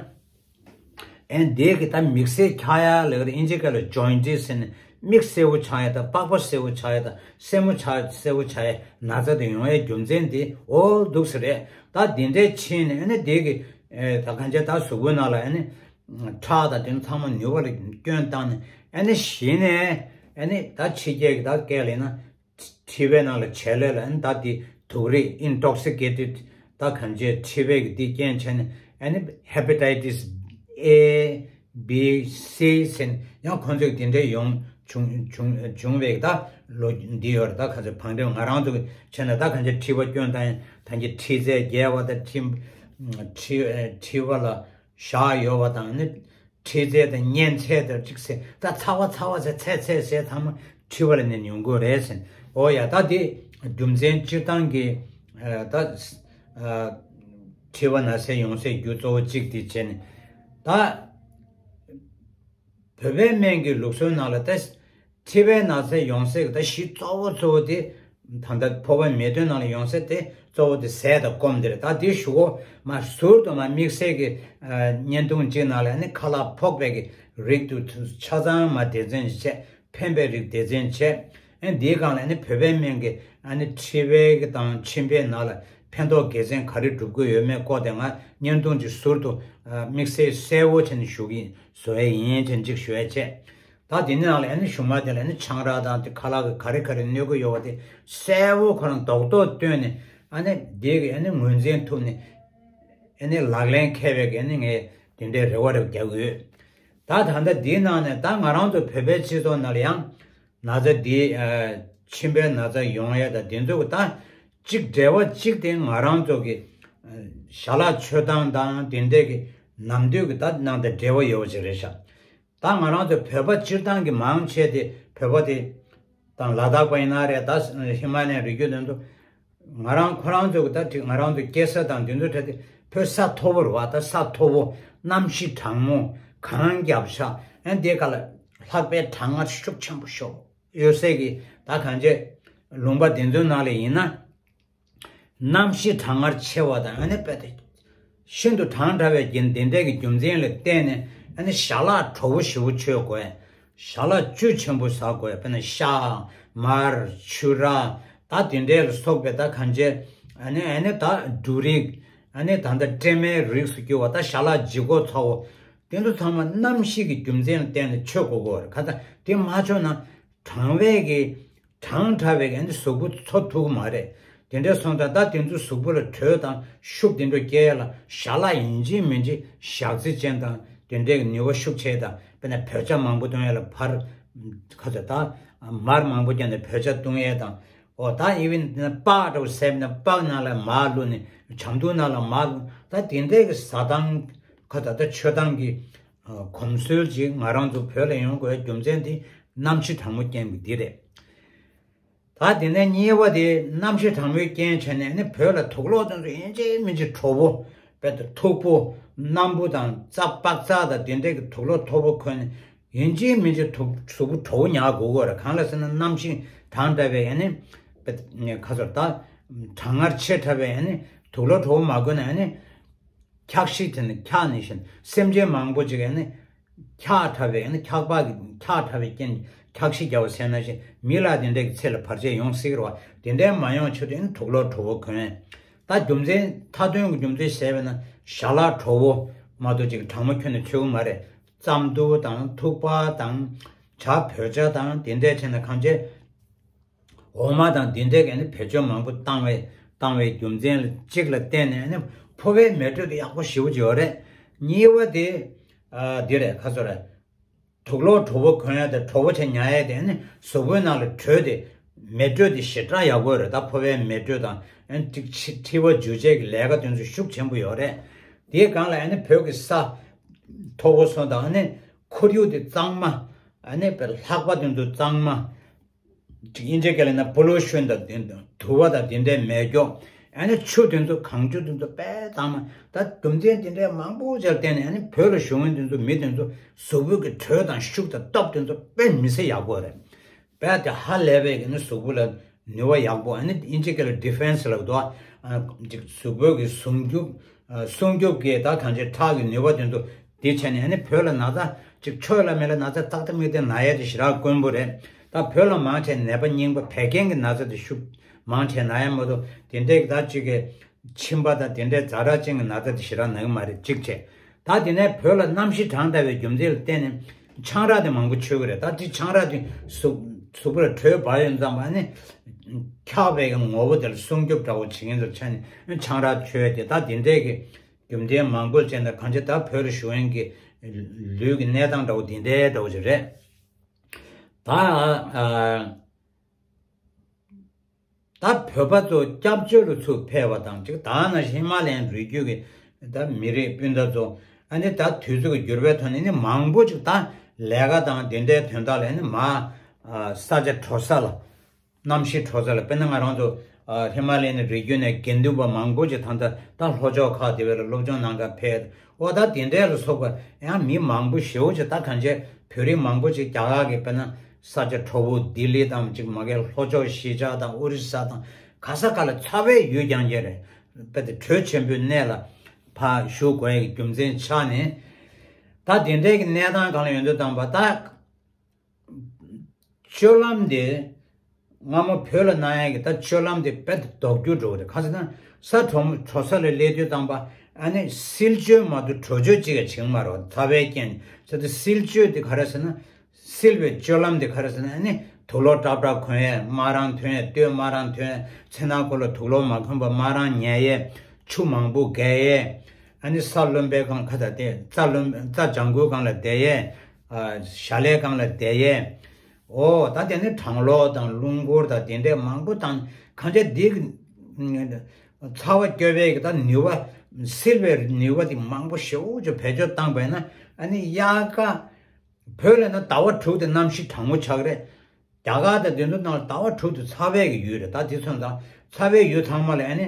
ཨ་ནི་དེ་གི་ད་མིག་སེར་ཆགས་ཡ་ལབ་ཀྱི་རེད། དབྱིན་ཇི་སྐད་ལ་ཇོན་ཏིས་ཟེར་ནས། མིག་སེར་པོ་ཆགས་ཡ་དང་། པགས་པ་སེར་པོ་ཆགས་ཡ་དང་། སེན་མོ་ཆགས་སེར་པོ་ཆགས་ཡ་ན་ཚ་དེ་ཡོང་ཡའི་རྒྱུ་མཚན་དེ་འོ་འདུག་སེ་རེད། ད་དེ་འདྲའི་ཕྱིན་ནས་ཨ་ནི་དེ་གི་ཨེ་ད་གང་ཅི་ད་གཟུགས་པོའི་ནང་ལ་ཨ་ནི་ཁྲག་དང་དེ་ཚང་མ་ནུས་པ་ལ་སྐྱོན་བཏང་ནས། ཨ་ནི་གཞི་ནས་ཨ་ནི་ད་ཕྱི་རྒྱལ་གྱི་ད་སྐད་ལ་ཡིན་ན། མཁྲིས་པའི་ནང་ལ་བྱེད་ལས་ལ་ཨ་ནི་ད་དེ་དུག་རིགས་intoxicated ད་གང་ཅི་མཁྲིས་པའི་གི་དེ་རྐྱེན་བྱས་ནས། ཨ་ནི་hepatitis A B C ཟེར་ནས་ཡང་ཁོང་ཚོས་དེ་འདྲའི་ཡོང་བྱུང་བྱུང་བྱུང་བའི་ད་ལོ་འདི་ཡོད་རེད། ད་ག་ཚོད་བང་འགྲོས་ང་རང་ཚོ་གི་བྱས་ན་ད་གང་ཅི་མཁྲིས་པ་སྐྱོན་བཏང་ཡ། ད་གང་ཅི་མཁྲིས་ཚད་རྒྱས་པ་དང་། མཁྲིས་མཁྲིས་མཁྲིས་པ་ལ་ཞག་ཡོད་པ་དང་། ཨ་ནི་མཁྲིས་ཚད་དང་གཉན་ཚད་དང་གཅིག་ཟེར། ད་ཚ་བ་ཚ་བ་ཟེར། ཚད་ཚད་ཟེར། ཚང་མ་མཁྲིས་པ་ལ་ནི་ཡོང་གི་རེད་ཟེར། འོ་ཡ། ད་དེ་རྒྱུ་མཚན་སྤྱིར་བཏང་གི་ཨ་ད་ཨ་མཁྲིས་པ་ན་ཚ་ཡོང་སའི་རྒྱུ་གཙོ་བོ་གཅིག་དེ་བྱས་ནས། ད་བོད་པའི་སྨན་གྱི་ལུགས་སྲོལ་ནང་ལ་ད་མཁྲིས་པའི་ན་ཚ་ཡོང་སའི་ད་གཞི་གཙོ་བོ་གཙོ་བོ་དེ། ད་ལྟ་ཕོ་བའི་མེ་སྟོན་ནང་ལ་ཡོང་ས་དེ་གཙོ་བོ་དེ་ཟས་དང་སྐོམ་དེ་རེད། ད་དེ་གཞུག་གུ་མར་ཟུར་དུ་མར་དམིགས་བསལ་གྱི་ཨ་བརྙན་ཐུང་གཅིག་ནང་ལ་ཨ་ནི་ཁ་ལག་ཕོག་པའི་གི་རིགས་དེ་ཆ་ཚང་མར་སྡེ་ཚན་ཅིག་བྱས། ཕན་པའི་རིགས་སྡེ་ཚན་བྱས། ཨ་ནི་དེའི་སྒང་ལ་ཨ་ནི་བོད་པའི་སྨན་གྱི་ཨ་ནི་མཁྲིས་པའི་གི་དང་མཆིན་པའི་ནང་ལ་ཕན་ཐོགས་དགེ་མཚན་ག་རེ་སྒྲུབ་ཀྱི་ཡོད་མེད་སྐོར་དེ་ང་བརྙན་ཐུང་ཅིག་ཟུར་དུ་ཨ་དམིགས་བསལ་གསལ་བོ་བྱས་ནས་ཞུ་གི་བཟོ་ཡས་ཡིན་བྱས་ཅིག་ཞུ་ཡས་བྱས། ད་དེ་ནང་ལ་ཨ་ནི་གཞུག་མ་དེ་ལ་ཨ་ནི་ཆང་རག་དང་དེ་ཁ་ལག་གི་ག་རེ་ག་རེ་གནོད་ཀྱི་ཡོད་པ་དེ་གསལ་བོ་ཁོ་རང་རྡོག་རྡོག་བཏོན་ནས། ཨ་ནི་དེ་གི་ཨ་ནི་ངོས་འཛིན་ཐུབ་ནས། ཨ་ནི་ལག་ལེན་འཁེལ་བའི་གི་ཨ་ནི་ངས་དེ་འདྲའི་རེ་བ་རེ་བ་རྒྱག་གི་ཡོད། ད་ད་ལྟ་དེའི་ནང་ནས་ད་ང་རང་ཚོ་བོད་པའི་སྤྱི་ཚོགས་ནང་ལ་ཡང་ན་ཚ་དེ་ཨ་མཆིན་པའི་ན་ཚ་ཡོང་ཡས་དང་དེ་ཚོ་གི་ད་གཅིག་འབྲེལ་བ་གཅིག་དེ་ང་རང་ཚོ་གི་ཨ་ཞལ་ལག་མཆོད་སྟངས་དང་དེ་འདྲའི་གི་ནམ་དུས་གི་ད་ནང་དང་འབྲེལ་བ་ཡོད་པ་ཅིག་རེད་ཤག་ད་ང་རང་ཚོ་བོད་པ་སྤྱིར་བཏང་གི་མང་ཆེ་དེ་བོད་པ་དེ་དང་ལ་དྭགས་པ་ཡིན་ན་རེད། ད་ཧི་མ་ལ་ཡའི་རི་རྒྱུད་དེ་ཚོ། ང་རང་ཁོ་རང་ཚོ་གི་ད་ཅིག་ང་རང་ཚོ་སྐྱེས་ས་དང་དེ་ཚོ་འདྲ་དེ་བོད་ས་མཐོ་པོ་རེད་བ། ད་ས་མཐོ་པོ། གནམ་གཤིས་གྲང་མོ། གངས་རྒྱབ་ཤག་ཨ་ནི་དེ་ག་ལ་ལྷགས་པའི་གྲང་ངར་ཤུགས་ཆེན་པོ་ཤོར་ཡོད་སའི་གི་ད་གང་ཅི་ལུང་པ་དེ་ཚོའི་ནང་ལ་ཡིན་ན། གནམ་གཤིས་གྲང་ངར་ཆེ་བ་དང་། ཨ་ནི་དཔེ་དེ་ཤིན་ཏུ་གྲང་དྲགས་པའི་རྒྱུ་དེ་འདྲའི་གི་རྒྱུ་མཚན་ལ་བརྟེན་ནས། ཨ་ནི་ཞལ་ལག་དྲོ་པོ་ཞེ་པོ་མཆོད་དགོས། ཞལ་ལག་བཅུད་ཆེན་པོ་ཟ་དགོས། དཔེར་ན་ཤ། མར། ཕྱུར་ར། ད་དེ་འདྲའི་ལ་སོགས་པའི་ད་གང་ཅི། ཨ་ནི་ཨ་ནི་ད་འབྲུ་རིགས། ཨ་ནི་ད་ལྟ་ཀྲེ་མའི་རིགས་སུ་གྱུར་བ། ད་ཞལ་ལག་ལྗིད་ཁོག་ཚ་བོ། དེ་ཚོ་ཚང་མ་གནམ་གཤིས་ཀྱི་རྒྱུ་མཚན་ལ་བརྟེན་ནས་མཆོད་དགོས་ཀྱི་ཡོད་རེད། ག་ད་དེ་མ་མཆོད་ན། གྲང་བའི་གི་གྲང་དྲགས་པའི་གི་ཨ་ནི་གཟུགས་པོ་འཚོ་ཐུབ་ཀྱི་མ་རེད། དེ་འདྲ་སོང་ཙང་ད་དེ་ཚོ་གཟུགས་པོ་ལ་དྲོད་དང་ཤུགས་དེ་འདྲ་སྐྱེ་ཡ་ལ་ཞལ་ལག་ཡིན་གཅིག་མིན་གཅིག་ཞག་ཚི་ཅན་དང་དེ་འདྲའི་གི་ནུས་པ་ཤུགས་ཆེ་དང་། དཔེར་ན་བོད་ཇ་མང་པོ་བཏུང་ཡ་ལ་ཕར་ཁ་ཚ་ད་མར་མང་པོ་བརྒྱབ་ནས་བོད་ཇ་བཏུང་ཡ་དང་། འོ་ད་ཨི་ཝན་པགས་འདྲ་པོ་བཟས་ན་པགས་ནང་ལ་མར་བླུགས་ནས་ཇ་འཐུང་ནང་ལ་མར་བླུགས། ད་དེ་འདྲའི་གི་ཟ་སྟངས་ཁ་ཚ་ད་མཆོད་སྟངས་ཀྱི་གོམས་སྲོལ་ཅིག་ང་རང་ཚོ་བོད་ལ་ཡོང་དགོས་རྒྱུ་མཚན་དེ་གནམ་གཤིས་གྲང་མོ་རྐྱེན་པས་འདི་རེད། ད་དེ་ནས་གཉིས་པ་དེ་གནམ་གཤིས་གྲང་མོའི་རྐྱེན་བྱས་ནས་ནི་བོད་ལ་དུག་སློག་དེ་ཚོ་ཡིན་གཅིག་མིན་གཅིག་དྲོ་པོ། དཔེ་དེ་མཐུག་པོ། སྣམ་བུ་དང་རྩྭ་པག་ཚག་དང་དེ་འདྲའི་གི་དུག་ལོག་མཐོ་པོ་གོན་ནས་ཡིན་གཅིག་མིན་གཅིག་དུག་གཟུགས་པོ་དྲོ་པོ་ཉར་དགོས་ཀྱི་ཡོད་རེད། གང་ལ་ཟེར་ན་གནམ་གཤིས་གྲང་དྲགས་པའི་ཨ་ནི་ཁ་སོར་ད་གྲང་ངར་ཆེ་དྲགས་པའི་ཨ་ནི་དུག་ལོག་དྲོ་པོ་མ་གོན་ན་ཨ་ནི་འཁྱགས་ཤི་དེ་ནི་འཁྱགས་ནི་བཞིན་སེམས་ཅན་མང་པོ་ཅིག་ཨ་ནི་འཁྱགས་དྲགས་པའི་ཨ་ནི་འཁྱགས་པ་གི་འཁྱགས་དྲགས་པའི་རྐྱེན་འཁྱགས་ཤི་རྒྱག་པ་ཟེར་ན་བཞིན་མི་ལ་དེ་འདྲའི་གི་ཚེ་ལ་བར་ཆད་ཡོང་སྲིད་ཀྱི་རེད་བ། དེ་འདྲའི་མ་ཡོང་ཆེད་དུ་ཨ་ནི་དུག་ལོག་དྲོ་པོ་གོན། ད་རྒྱུ་མཚན་མཐའ་དོན་གྱི་རྒྱུ་མཚན་བཤད་པ་ན་ཞལ་ལག་དྲོ་པོ་མ་གཏོགས་ཅིག་གྲང་མོ་ཁྱོན་ནས་མཆོད་ཀྱི་མ་རེད། རྩམ་ཐུག་དང་ཐུག་པ་དང་ཇ་བོད་ཇ་དང་དེ་འདྲས་བྱས་ན་གང་བྱེད། འོ་མ་དང་དེ་འདྲས་ཀྱི་ནི་བེད་སྤྱོད་མང་པོ་བཏང་བའི་བཏང་བའི་རྒྱུ་མཚན་གཅིག་ལ་བརྟེན་ནས་ནི་ཕོ་བའི་མེ་དྲོད་དེ་ཡག་པོ་ཞེ་པོ་ཅིག་ཡོད་རེད། གཉིས་པ་དེ་ཨ་འདི་རེད། ཁ་སོ་རེད། དུག་ལོག་དྲོ་པོ་གོན་ཡ་དང་དྲོ་པོ་ཆེ་ཉར་ཡ་དེ་ནི་གཟུགས་པོའི་ནང་ལ་དྲོད་དེ་མེ་དྲོད་དེ་ཞེ་དྲག་ཡག་པོ་རེད། ད་ཕོ་བའི་མེ་དྲོད་དང་ཨ་ནི་ཅིག་མཁྲིས་མཁྲིས་པ་འཇུ་བྱེད་ཀྱི་ལས་ཀ་དེ་ཚོ་ཤུགས་ཆེན་པོ་ཡོད་རེད། དེའི་སྒང་ལ་ཨ་ནི་བོད་ཀྱི་ས་མཐོ་པོ་སོང་དང་ཨ་ནི་ཁོར་ཡུག་དེ་གཙང་མ་ཨ་ནི་བའི་ལྷགས་པ་དེ་ཚོ་གཙང་མ། དབྱིན་ཇིའི་སྐད་ལ་ན་པོ་ལུ་ཤན་དང་དེ་དུ་བ་དང་དེ་འདྲའི་མེ་སྒྱོགས། ཨ་ནི་ཆུ་དེ་ཚོ་གངས་ཆུ་དེ་ཚོ་དཔེ་གཙང་མ། ད་རྒྱུ་མཚན་དེ་འདྲའི་མང་པོ་ཅིག་ལ་བརྟེན་ནས་ཨ་ནི་བོད་ལ་བཞུགས་མཁན་དེ་ཚོ་མི་དེ་ཚོ་གཟུགས་པོ་གི་དྲོད་དང་ཤུགས་དང་སྟོབས་དེ་ཚོ་དཔེ་མི་སྲིད་ཡག་པོ་རེད། དཔེ་དེ་ཧ་ལས་པའི་གི་ནི་གཟུགས་པོ་ལ་ནུས་པ་ཡག་པོ། ཨ་ནི་དབྱིན་ཇིའི་སྐད་ལ་ཌི་ཕེན་སི་ལབ་འདུག་ཨ་ཅིག་གཟུགས་པོ་གི་སྲུང་སྐྱོབ། ཨ་སྲུང་སྐྱོབ་ཀྱི་ད་གང་ཅི་ཁྲག་གི་ནུས་པ་དེ་ཚོ། དེ་བྱས་ནས་ཨ་ནི་བོད་ལ་ན་ཚ་ཅིག་ཆོས་ལ་མེད་ལ་ན་ཚ་ཏག་ཏག་མིག་ལྟོས་ན་ཡ་དེ་ཞེ་དྲག་དཀོན་པོ་རེད། ད་བོད་ལ་མང་ཆེ་ནད་པ་རྙིང་པ་བད་ཀན་གྱི་ན་ཚ་དེ་ཤུགས་མང་ཆེ་ན་ཡ་མ་གཏོགས་དེ་འདྲའི་ད་ཅིག་གི་མཆིན་པ་དང་དེ་འདྲའི་ཛ་དྲག་ཅན་གྱི་ན་ཚ་དེ་ཞེ་དྲག་ན་གི་མ་རེད། གཅིག་བྱས། ད་དེ་ནས་བོད་ལ་གནམ་གཤིས་གྲང་དྲགས་པའི་རྒྱུ་མཚན་ལ་བརྟེན་ནས་ཆང་རག་དེ་མང་པོ་མཆོད་ཀྱི་རེད། ད་དེ་ཆང་རག་དེ་གཟུགས་གཟུགས་པོ་ལ་དྲོད་འབར་ཡོང་ཙམ་པ་ནི་འཁྱགས་པའི་གི་ངོ་བོ་དེ་ལ་སྲུང་སྐྱོབ་འདྲ་བོ་བྱེད་མཁན་ཚོ་ཆ་ནས་ཆང་རག་མཆོད་དེ་ད་དེ་འདྲའི་གི་རྒྱུ་མཚན་མང་པོ་བྱས་ནས་གང་ཅི་ད་བོད་ལ་བཞུགས་མཁན་གྱི་ལུས་ཀྱི་གནས་སྟངས་འདྲ་བོ་དེ་འདྲའི་འདྲ་བོ་ཅིག་རེད། ད་ཨ་ད་བོད་པ་ཚོ་སྐྱབས་བཅོལ་དུ་ཚུར་ཕེབས་པ་དང་ཅིག་ད་ན་ཧི་མ་ལ་ཡན་རི་རྒྱུད་ཀྱི་ད་མི་རིགས་སྤུན་ཟླ་ཚོ་ཨ་ནི་ད་དུས་ཚོད་ཀྱི་འགྱུར་བའི་ཐོག་ནས་ནི་མང་པོ་ཅིག་ད་ལས་ཀ་དང་དེ་འདྲའི་དོན་དག་ལ་ནི་མ་ས་ཆ་དྲོ་ས་ལ། གནམ་གཤིས་དྲོ་ས་ལ་དཔེར་ན་ང་རང་ཚོ་ཨ་ཧི་མ་ལ་ཡའི་རི་རྒྱུད་ནས་དགེ་འདུན་པ་མང་པོ་ཅིག་ད་ལྟ་ད་ལྷོ་ཕྱོགས་ཁག་དེ་བས་ལ་སློབ་སྦྱོང་གནང་ག་ཕེབས། འོ་ད་དེ་འདྲའི་ལ་སོགས་པ་ཡང་མི་མང་པོ་ཞེ་པོ་ཅིག་ད་གང་ཅི་བོད་རིགས་མང་པོ་ཅིག་རྒྱ་གར་གྱི་དཔེར་ན་ས་ཆ་དྲོ་པོ་ལྡི་ལི་དང་ཅིག་མ་གི་ལྷོ་ཕྱོགས་གཞིས་ཆགས་དང་ཨོ་རི་ས་དང་ག་ས་ག་ལ་ཚ་བའི་ཡུལ་རྐྱང་རྐྱང་རེད། དཔེ་དེ་དྲོད་ཆེན་པོའི་གནས་ལ་ཕར་བཞུགས་དགོས་ཡ་གི་རྒྱུ་མཚན་ཆགས་ནས་ད་དེ་འདྲའི་གི་གནས་སྟངས་གང་ལ་ཡོང་དུས་བཏང་པ་ད། སྤྱོད་ལམ་དེ་སྔ་མོ་བོད་ལ་གནང་ཡག་གི་ད་སྤྱོད་ལམ་དེ་དཔེ་ལྡོག་རྒྱུ་འགྲོ་གི་རེད། ག་ཟེར་ན་ས་དྲོ་དྲོ་ས་ལ་སླེབས་དུས་བཏང་པ་ཨ་ནི་བསིལ་སྤྱོད་མ་གཏོགས་དྲོ་སྤྱོད་ཅིག་ཡང་བྱེད་ཀྱི་མ་རེད། ཚ་བའི་རྐྱེན་ཟེར་དུས་བསིལ་སྤྱོད་དེ་ག་རེ་ཟེར་ན་བསིལ་བའི་སྤྱོད་ལམ་དེ་ག་རེ་ཟེར་ན་ཨ་ནི་དུག་ལོག་ཀྲབ་ཀྲབ་གོན་ཡས་དམར་རང་ཐོན་ཡས་སྟོད་དམར་རང་ཐོན་ཡས་ཚེ་ནག་གོ་ལ་དུག་ལོག་མ་གོན་པ་དམར་རང་ཉལ་ཡས་ཆུ་མང་པོ་བརྒལ་ཡས་ཨ་ནི་ས་རློན་པའི་སྒང་ཁ་ད་དེ་རྩྭ་རློན་རྩྭ་ལྗང་གུའི་སྒང་ལ་བསྡད་ཡས། ཨ་ཞལ་ལས་སྒང་ལ་བསྡད་ཡས། འོ་ད་དེ་ནི་གྲང་གློག་དང་རླུང་འཁོར་དང་དེ་འདྲས་མང་པོ་དང་གང་ཅི་འདི་གི་ཚ་བ་སྐྱོབ་པའི་གི་ད་ནུས་པ་བསིལ་བའི་ནུས་པ་དེ་མང་པོ་ཞེ་པོ་ཅིག་བེད་སྤྱོད་བཏང་པས་ན་ཨ་ནི་དབྱར་ཁ་བོད་ལ་ན་ཟླ་བ་དྲུག་དེ་གནམ་གཤིས་གྲང་མོ་ཆགས་རེད། རྒྱ་གར་དང་དེ་ཚོ་ནང་ལ་ཟླ་བ་དྲུག་དེ་ཚ་བའི་གི་ཡུལ་རེད། ད་དེ་ཚོ་ད་ཚ་བའི་ཡུལ་ཚང་མ་ལ་ཨ་ནི་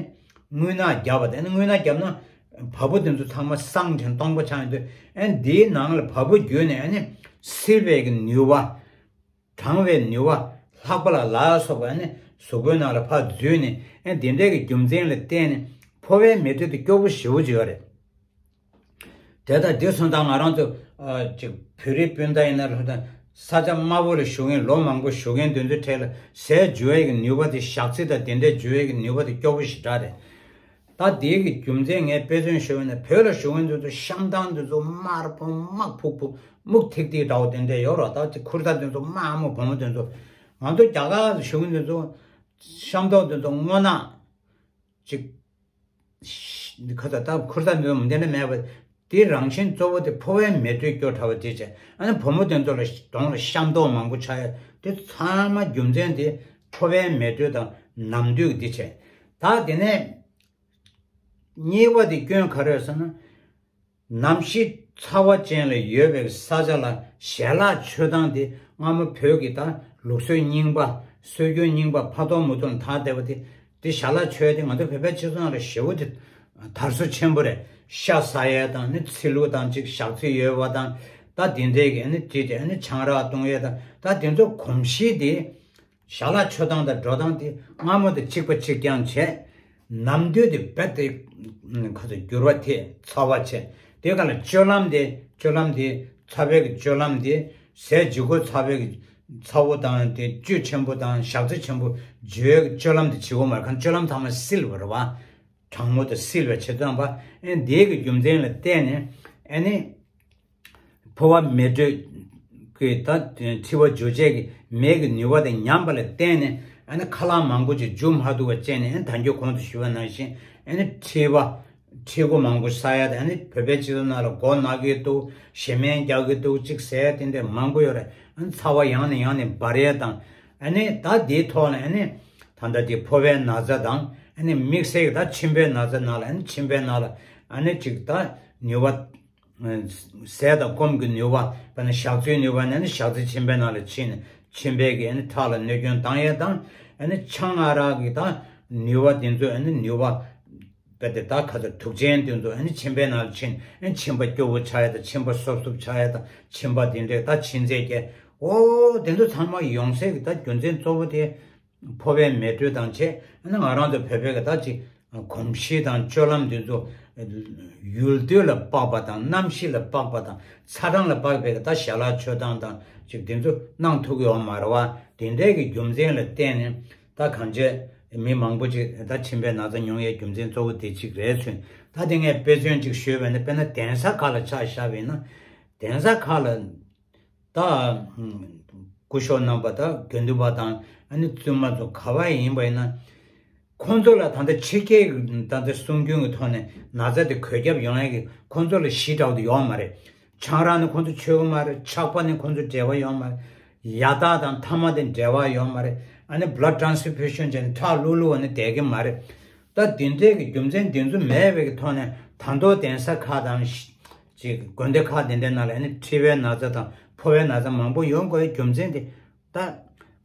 རྔུལ་ནག་བརྒྱབ་པ་དང་ཨ་ནི་རྔུལ་ནག་བརྒྱབ་ན་བ་སྤུ་དེ་ཚོ་ཚང་མ་སངས་ཀྱང་སྟོང་པ་ཆགས་ཡོང་དུས་ཨ་ནི་དེའི་ནང་ལ་བ་སྤུ་བརྒྱུད་ནས་ཨ་ནི་བསིལ་བའི་གི་ནུས་པ། གྲང་བའི་ནུས་པ་ལྷགས་པ་ལ་ལ་སོགས་པ་ནི་གཟུགས་པོའི་ནང་ལ་ཕར་འཛུལ་ནས་ཨ་ནི་དེ་འདྲའི་གི་རྒྱུ་མཚན་ལ་བརྟེན་ནས་ཕོ་བའི་མེ་དྲོད་དེ་སྐྱོ་པོ་ཞེ་པོ་ཅིག་ཡོད་རེད། དེ་ལྟར་འདི་སོང་ཙང་ང་རང་ཚོ་ཨ་ཅིག་བོད་རིགས་སྤུན་ཟླ་ཡིན་ན་ལྷོ་དང་ས་ཆ་དམའ་བོ་ལ་བཞུགས་མཁན་ལོ་མང་པོ་བཞུགས་མཁན་དེ་ཚོའི་གྲས་ལ་ཟས་འཇུ་བའི་གི་ནུས་པ་དེ་ཞག་ཚི་དང་དེ་འདྲའི་འཇུ་བའི་གི་ནུས་པ་དེ་སྐྱོ་པོ་ཞེ་དྲག་རེད། ད་དེའི་གི་རྒྱུ་མཚན་ངས་དཔེ་མཚོན་ཞུ་བ་ཡིན་ན་བོད་ལ་བཞུགས་མཁན་དེ་ཚོ་བཤམས་སྟངས་དེ་ཚོ་དམར་པོ་དམར་ཕུག་ཕུག་སྨུག་ཐིག་ཐིག་འདྲ་བོ་དེ་འདྲ་ཡོད་རེད། ད་དེ་ཁུར་ཐག་དེ་ཚོ་དམར་མོ་བོང་མོ་དེ་ཚོ་ང་ཚོ་རྒྱ་གར་ལ་བཞུགས་མཁན་དེ་ཚོ་བཤམས་ཐོག་དེ་ཚོ་སྔོ་ནག་ཅིག་ཁ་ཚ་ད་ཁུར་ཐག་འདི་ཚོ་དེ་འདྲ་མེད་པ་དེ་རང་བཞིན་གཙོ་བོ་དེ་ཕོ་བའི་མེ་དྲོད་སྐྱོ་དྲགས་པ་དེ་བྱས། ཨ་ནི་བུ་མོ་དེ་ཚོ་ལ་གདོང་ལ་ཤམ་ཏོག་མང་པོ་ཆགས་ཡ་དེ་ཚང་མ་རྒྱུ་མཚན་དེ་ཕོ་བའི་མེ་དྲོད་དང་ནམ་དུས་དེ་བྱས། ད་དེ་ནས་གཉིས་པ་དེ་སྐྱོན་ག་རེ་ཡོད་ཟེར་ན། གནམ་གཤིས་ཚ་བ་ཅན་ལ་ཡོད་པའི་ས་ཆ་ལ་ཞལ་ལག་མཆོད་སྟངས་དེ་སྔ་མོ་བོད་ཀྱི་ད་ལུགས་སྲོལ་རྙིང་པ་སྲོལ་རྒྱུན་རྙིང་པ་ཕ་ཐོག་མུ་ཐོག་ཐག་བསྡད་པ་དེ་དེ་ཞལ་ལག་མཆོད་དེ་ང་ཚོ་བོད་པའི་སྤྱི་ཚོགས་ནང་ལ་ཞེ་པོ་དེ་ དར་སོ་ཆེན་པོ་རེད། ཤ་ཟ་ཡས་དང་ནི་ཚི་ལུ་དང་ཅིག་ཞག་ཚི་ཡོད་པ་དང་། ད་དེ་འདྲས་ཀྱི་ཨ་ནི་དེ་དེ་ཨ་ནི་ཆང་རག་བཏུང་ཡས་དང་། ད་དེ་ཚོ་གོམས་གཤིས་དེ་ཞལ་ལག་མཆོད་སྟངས་དང་འགྲོ་སྟངས་དེ་སྔ་མོ་དང་གཅིག་པ་གཅིག་རྐྱང་བྱས། ནམ་དུས་དེ་རྦད་དེ་ཁོ་ཚོ་འགྱུར་བ་ཐེབས་ཚ་བ་ཆེ། དེ་ག་ལ་སྤྱོད་ལམ་དེ་སྤྱོད་ལམ་དེ་ཚ་བའི་གི་སྤྱོད་ལམ་དེ་ཟས་ལྗིད་ཁོག་ཚ་བའི་གི་ཚ་བོ་དང་དེ་བཅུད་ཆེན་པོ་དང་ཞག་ཚི་ཆེན་པོ་འཇུ་ཡས་གི་སྤྱོད་ལམ་དེ་བྱེད་དགོས་མ་རེད། གང་སྤྱོད་ལམ་ཚང་མ་བསིལ་བ་རེད་བ། གྲང་མོ་དང་བསིལ་བའི་བྱེད་སྟངས་པ། ཨེ་འདིའི་གི་རྒྱུ་མཚན་ལ་བརྟེན་ནས་ཨེ་ནི་ཕོ་བ་མེ་དྲོད་ཀྱི་ད་མཁྲིས་པ་འཇུ་བྱེད་ཀྱི་མེ་གི་ནུས་པ་དེ་ཉམས་པ་ལ་བརྟེན་ནས་ཨེ་ནི་ཁ་ལག་མང་པོ་ཅིག་འཇུ་མ་ཐུབ་པ་བྱས་ནས། ཨེ་ད་གིན་གོང་དུ་ཞུས་པ་ནང་བཞིན་ཨེ་ནི་མཁྲིས་པ་མཁྲིས་ཁུ་མང་པོ་ཟ་ཡ་དང་། ཨེ་ནི་བོད་པའི་སྤྱི་ཚོགས་ནང་ལ་མགོ་ན་གི་འདུག་གཞེ་སྨན་རྒྱག་གི་འདུག་ཅིག་ཟེར་ཡ་དེ་འདྲ་མང་པོ་ཡོད་རེད། ཨེ་ནི་ཚ་བ་ཡང་ནས་ཡང་ནས་འབར་ཡ་དང་། ཨ་ནི་ད་དེའི་ཐོག་ལ་ཨ་ནི་ད་ལྟ་དེ་ཕོ་བའི་ན་ཚ་དང་། ཨ་ནི་དམིགས་བསལ་གྱི་ད་མཆིན་པའི་ན་ཚ་ནང་ལ། ཨ་ནི་མཆིན་པའི་ནང་ལ་ཨ་ནི་ཅིག་ད་ནུས་པ། ཟས་དང་སྐོམ་གྱི་ནུས་པ། དཔེར་ན་ཞག་ཚིའི་ནུས་པ་ནི་ཨ་ནི་ཞག་ཚི་མཆིན་པའི་ནང་ལ་ཕྱིན་ནས་མཆིན་པའི་གི་ཨ་ནི་ཁྲག་ལ་གནོད་སྐྱོན་བཏང་ཡས་དང་། ཨ་ནི་ཆང་ཨ་རག་གི་ད་ནུས་པ་དེ་ཚོ་ཨ་ནི་ནུས་པ། དཔེ་དེ་ད་ཁ་ཚ་དུག་ཅན་དེ་ཚོ་ཨ་ནི་མཆིན་པའི་ནང་ལ་ཕྱིན། ཨ་ནི་མཆིན་པ་སྐྱོ་བོ་ཆགས་ཡས་དང་། མཆིན་པ་སོབ་སོབ་ཆགས་ཡས་དང་། མཆིན་པ་དེ་འདྲས་ད་མཆིན་ཚད་སྐྱེ། ཨོ་དེ་ཚོ་ཚང་མ་ཡོང་སའི་གི་ད་རྒྱུ་མཚན་གཙོ་བོ་དེ་ཕོ་བའི་མེ་དྲོད་དང་བཅས། ཨ་ནི་ང་རང་ཚོ་བོད་པའི་གི་ད་ཅིག་གོམས་གཤིས་དང་སྤྱོད་ལམ་འདི་ཚོ་ཡུལ་དུས་ལ་དཔག་པ་དང་། གནམ་གཤིས་ལ་དཔག་པ་དང་། ཚ་གྲང་ལ་དཔག་པའི་གི་ད་ཞལ་ལག་མཆོད་སྟངས་དང་ཅིག་འདི་ཚོ་གནང་ཐུབ་ཀྱི་ཡོད་མ་རེད་བ། དེ་འདྲའི་གི་རྒྱུ་མཚན་ལ་བརྟེན་ནས་ད་གང་བྱས་མི་མང་པོ་ཅིག་ད་མཆིན་པའི་ན་ཚ་མྱོང་ཡའི་རྒྱུ་མཚན་གཙོ་བོ་དེ་གཅིག་རེད་ཚུལ། ད་དེ་ངས་དཔེ་མཚོན་ཅིག་ཞུས་པ་ཡིན་ན། དཔེར་ན་གདན་ས་ཁག་ལ་ཆ་བཞག་པ་ཡིན་ན། གདན་ས་ཁག་ལ་ད་སྐུ་ཞབས་རྣམ་པ་དང་དགེ་འདུན་པ་དང་། ཨ་ནི་བཙུན་མ་ཚོ་ག་བ་ཡིན་པ་ཡིན་ན། ཁོང་ཚོ་ལ་ད་ལྟ་ཕྱི་རྒྱལ་གྱི་ད་ལྟ་སྲུང་སྐྱོང་གི་ཐོག་ནས་ན་ཚ་དེ་འགོས་ཁྱབ་ཡོང་ཡ་གི་ཁོང་ཚོ་ལ་གཞི་འདྲ་བོ་དེ་ཡོད་མ་རེད། ཆང་རག་ནི་ཁོང་ཚོ་མཆོད་ཀྱི་མ་རེད། ཆགས་པ་ནི་ཁོང་ཚོ་འབྲེལ་བ་ཡོད་མ་རེད། ཡ་དག་དང་ཐ་མག་དེ་འབྲེལ་བ་ཡོད་མ་རེད། ཨ་ནི་blood transfusion་བྱས་ནས་ཁྲག་བླུགས་བླུགས་པ་ནི་བསྡད་ཀྱི་མ་རེད། ད་དེ་འདྲའི་གི་རྒྱུ་མཚན་དེ་ཚོ་མེད་པའི་གི་ཐོག་ནས། ད་མདོ་གདན་ས་ཁག་དང་ཅིག་དགོན་སྡེ་ཁག་དེ་འདྲའི་ནང་ལ་ཨ་ནི་མཁྲིས་པའི་ན་ཚ་དང་ཕོ་བའི་ན་ཚ་མང་པོ་ཡོང་དགོས་པའི་རྒྱུ་མཚན་དེ། ད་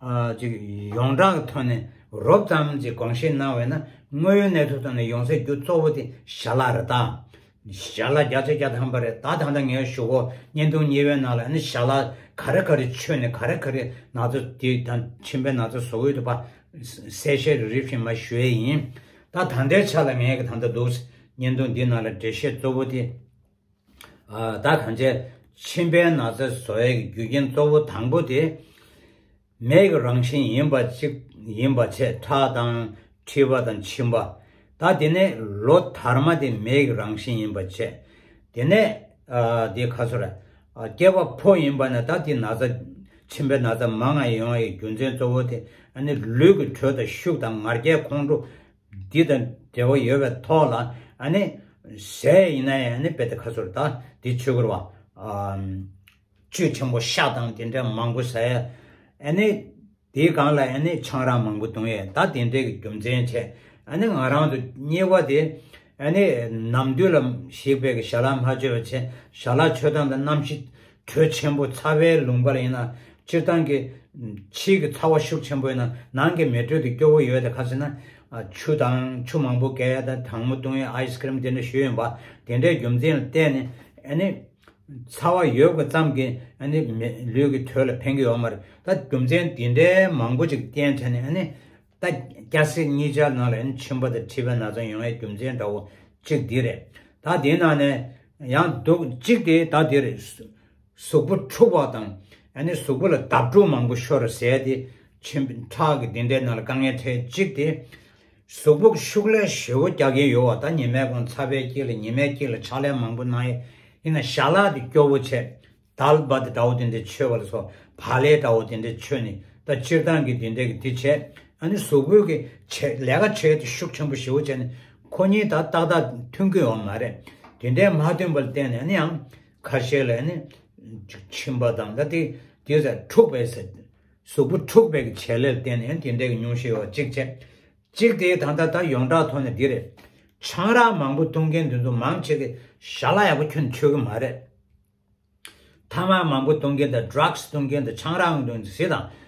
ཨ་ཅིག་ཡོངས་གྲགས་ཀྱི་ཐོག་ནས་རོབ་ཙམ་ཅིག་དགོངས་བཞེས་གནང་བས་ན། དངོས་ཡོད་གནས་ཚུལ་ཐོག་ནས་ཡོང་སའི་རྒྱུ་གཙོ་བོ་དེ་ཞལ་ལག་རེད་ད། ཞལ་ལག་བརྒྱ་ཆ་བརྒྱ་ཐམ་པ་རེད། ད་ད་ལྟ་ངས་ཞུ་གོ་བརྙན་ཐུང་གཉིས་པའི་ནང་ལ་ཨ་ནི་ཞལ་ལག་ག་རེ་ག་རེ་མཆོད་ནས་ག་རེ་ག་རེ་ན་ཚ་དེ་དང་མཆིན་པའི་ན་ཚ་བཟོ་གི་འདུག་པ། གསལ་བཤད་རེ་རེ་བཞིན་མར་ཞུ་ཡས་ཡིན། ད་ད་ལྟའི་ཆ་ལ་ངས་གི་ད་ལྟ་འདུག་བརྙན་ཐུང་འདི་ནང་ལ་འགྲེལ་བཤད་གཙོ་བོ་དེ། ཨ་ད་གང་བྱས་མཆིན་པའི་ན་ཚ་བཟོ་ཡས་ཀྱི་རྒྱུ་རྐྱེན་གཙོ་བོ་དང་པོ་དེ་མེ་གི་རང་བཞིན་ཡིན་པ་གཅིག་ཡིན་པ་བྱས། ཁྲག་དང་མཁྲིས་པ་དང་མཆིན་པ། ད་དེ་ནས་ལོ་དར་མ་དེ་མེ་གི་རང་བཞིན་ཡིན་པ་བྱས། དེ་ནས་ཨ་དེ་ཁ་སོ་ར་ཨ་སྐྱེས་པ་ཕོ་ཡིན་པ་ན་ད་དེ་ན་ཚ་མཆིན་པའི་ན་ཚ་མང་ང་ཡོང་བའི་རྒྱུ་མཚན་གཙོ་བོ་དེ་ཨ་ནི་ལུས་ཀྱི་དྲོད་དང་ཤུགས་དང་ངར་སྐྱེད་ཁོང་ཁྲོ་འདི་དང་འབྲེལ་བ་ཡོད་པའི་ཐོག་ལ། ཨ་ནི་ཟས་ཡིན་ན་ཡང་ཨ་ནི་དཔེ་དེ་ཁ་སོར་ད་འདི་ཆོས་སྐོར་བ། ཨ་བཅུད་ཆེན་པོ་ཤ་དང་དེ་འདྲ་མང་པོ་ཟ་ཡ། ཨ་ནི་དེའི་སྒང་ལ་ཨ་ནི་ཆང་རག་མང་པོ་བཏུང་ཡས། ད་དེ་འདྲའི་གི་རྒྱུ་མཚན་བྱས། ཨ་ནི་ང་རང་ཚོ་གཉིས་པ་དེ་ཨ་ནི་ནམ་དུས་ལ་ཞིག་པའི་གི་ཞལ་ལག་མ་མཆོད་པ་བྱས། ཞལ་ལག་མཆོད་སྟངས་དང་གནམ་གཤིས་དྲོད་ཆེན་པོ་ཚ་བའི་ལུང་པ་ལ་ཡིན་ན། སྤྱིར་བཏང་གི་ཕྱིའི་གི་ཚ་བ་ཤུགས་ཆེན་པོ་ཡིན་ན་ནང་གི་མེ་དྲོད་དེ་སྐྱོ་བོ་ཡོད་དེ། ཁ་ཟེར་ན་ཨ་ཆུ་དང་ཆུ་མང་པོ་བཀལ་ཡ་དང་། གྲང་མོ་བཏུང་ཡ། ཨའི་སི་ཀི་རིམ་དེ་འདྲ་ཞུས་ཡོང་པ། དེ་འདྲའི་རྒྱུ་མཚན་ལ་བརྟེན་ནས་ཨ་ནི་ཚ་བ་ཡོད་པ་ཙམ་གྱིས་ཨ་ནི་མེ་ལུས་ཀྱི་དྲོད་ལ་ཕན་གྱི་ཡོད་མ་རེད། ད་རྒྱུ་མཚན་དེ་འདྲའི་མང་པོ་ཅིག་བརྟེན་བྱས་ནས་ཨ་ནི་ད་སྐྱ་སེར་གཉིས་ཆར་ནང་ལ་ཨ་ནི་མཆིན་པ་དང་མཁྲིས་པའི་ན་ཚ་ཡོང་ཡའི་རྒྱུ་མཚན་འདྲ་བོ་གཅིག་འདི་རེད། ད་དེའི་ནང་ནས་ཡང་འདུག་གཅིག་དེ་ད་འདི་རེད། གཟུགས་པོ་འཁྲུགས་པ་དང་། ཨ་ནི་གཟུགས་པོ་ལ་འདབ་འཁྲུག་མང་པོ་ཤོར་ཟེར་ཏེ། མཆིན་ཁྲག་གི་འདི་འདྲའི་ནང་ལ་དཀའ་ངལ་འཕྲད། གཅིག་དེ་གཟུགས་པོ་ཤུགས་ལས་ཞེ་པོ་རྒྱག་གི་ཡོད་པ། ད་ཉི་མའི་གུང་ཚ་བའི་དཀྱིལ་ལ་ཉི་མའི་དཀྱིལ་ལ་ཕྱག་ལས་མང་པོ་གནང་ཡས་ཡིན་ན་ཞལ་ལག་དེ་སྐྱོ་བོ་བྱས། དལ་བ་དེ་འདྲ་བོ་དེ་འདྲ་མཆོད་པ་ལ་སོགས། བག་ལེབ་འདྲ་བོ་དེ་འདྲ་མཆོད་ནས། ད་སྤྱིར་བཏང་གི་དེ་འདྲ་གི་དེ་བྱས། ཨ་ནི་གཟུགས་པོའི་གི་བྱས་ལས་ཀ་བྱས་དེ་ཤུགས་ཆེན་པོ་ཞེ་པོ་བྱས་ནས་ཁོ་གཉིས་ད་ཏག་ཏག་མཐུན་གི་ཡོད་མ་རེད། དེ་འདྲའི་མ་མཐུན་པ་ལ་བརྟེན་ནས་ཨ་ནི་ཡང་ཁ་ཤས་ལ་ཨ་ནི་མཆིན་པ་དང་། ད་དེ་དེ་ཟ་འཁྲུགས་པའི་ཟ་གཟུགས་པོ་འཁྲུགས་པའི་གི་བྱེད་ལས་ལ་བརྟེན་ནས་ཨ་ནི་དེ་འདྲའི་གི་ཉུང་ཤས་ཡོད་གཅིག་བྱས། གཅིག་དེ་ད་ལྟ་ད་ཡོངས་གྲགས་ཐོག་ནས་འདི་རེད། ཆང་རག་མང་པོ་བཏུང་མཁན་དེ་ཚོ་མང་ཆེ་གི་ཞལ་ལག་ཡག་པོ་ཁྱོན་མཆོད་གི་མ་རེད། ཐ་མག་མང་པོ་བཏུང་མཁན་དང་ཌྲག་སི་བཏུང་མཁན་དང་ཆང་རག་བཏུང་མཁན་ཟེར་དང་།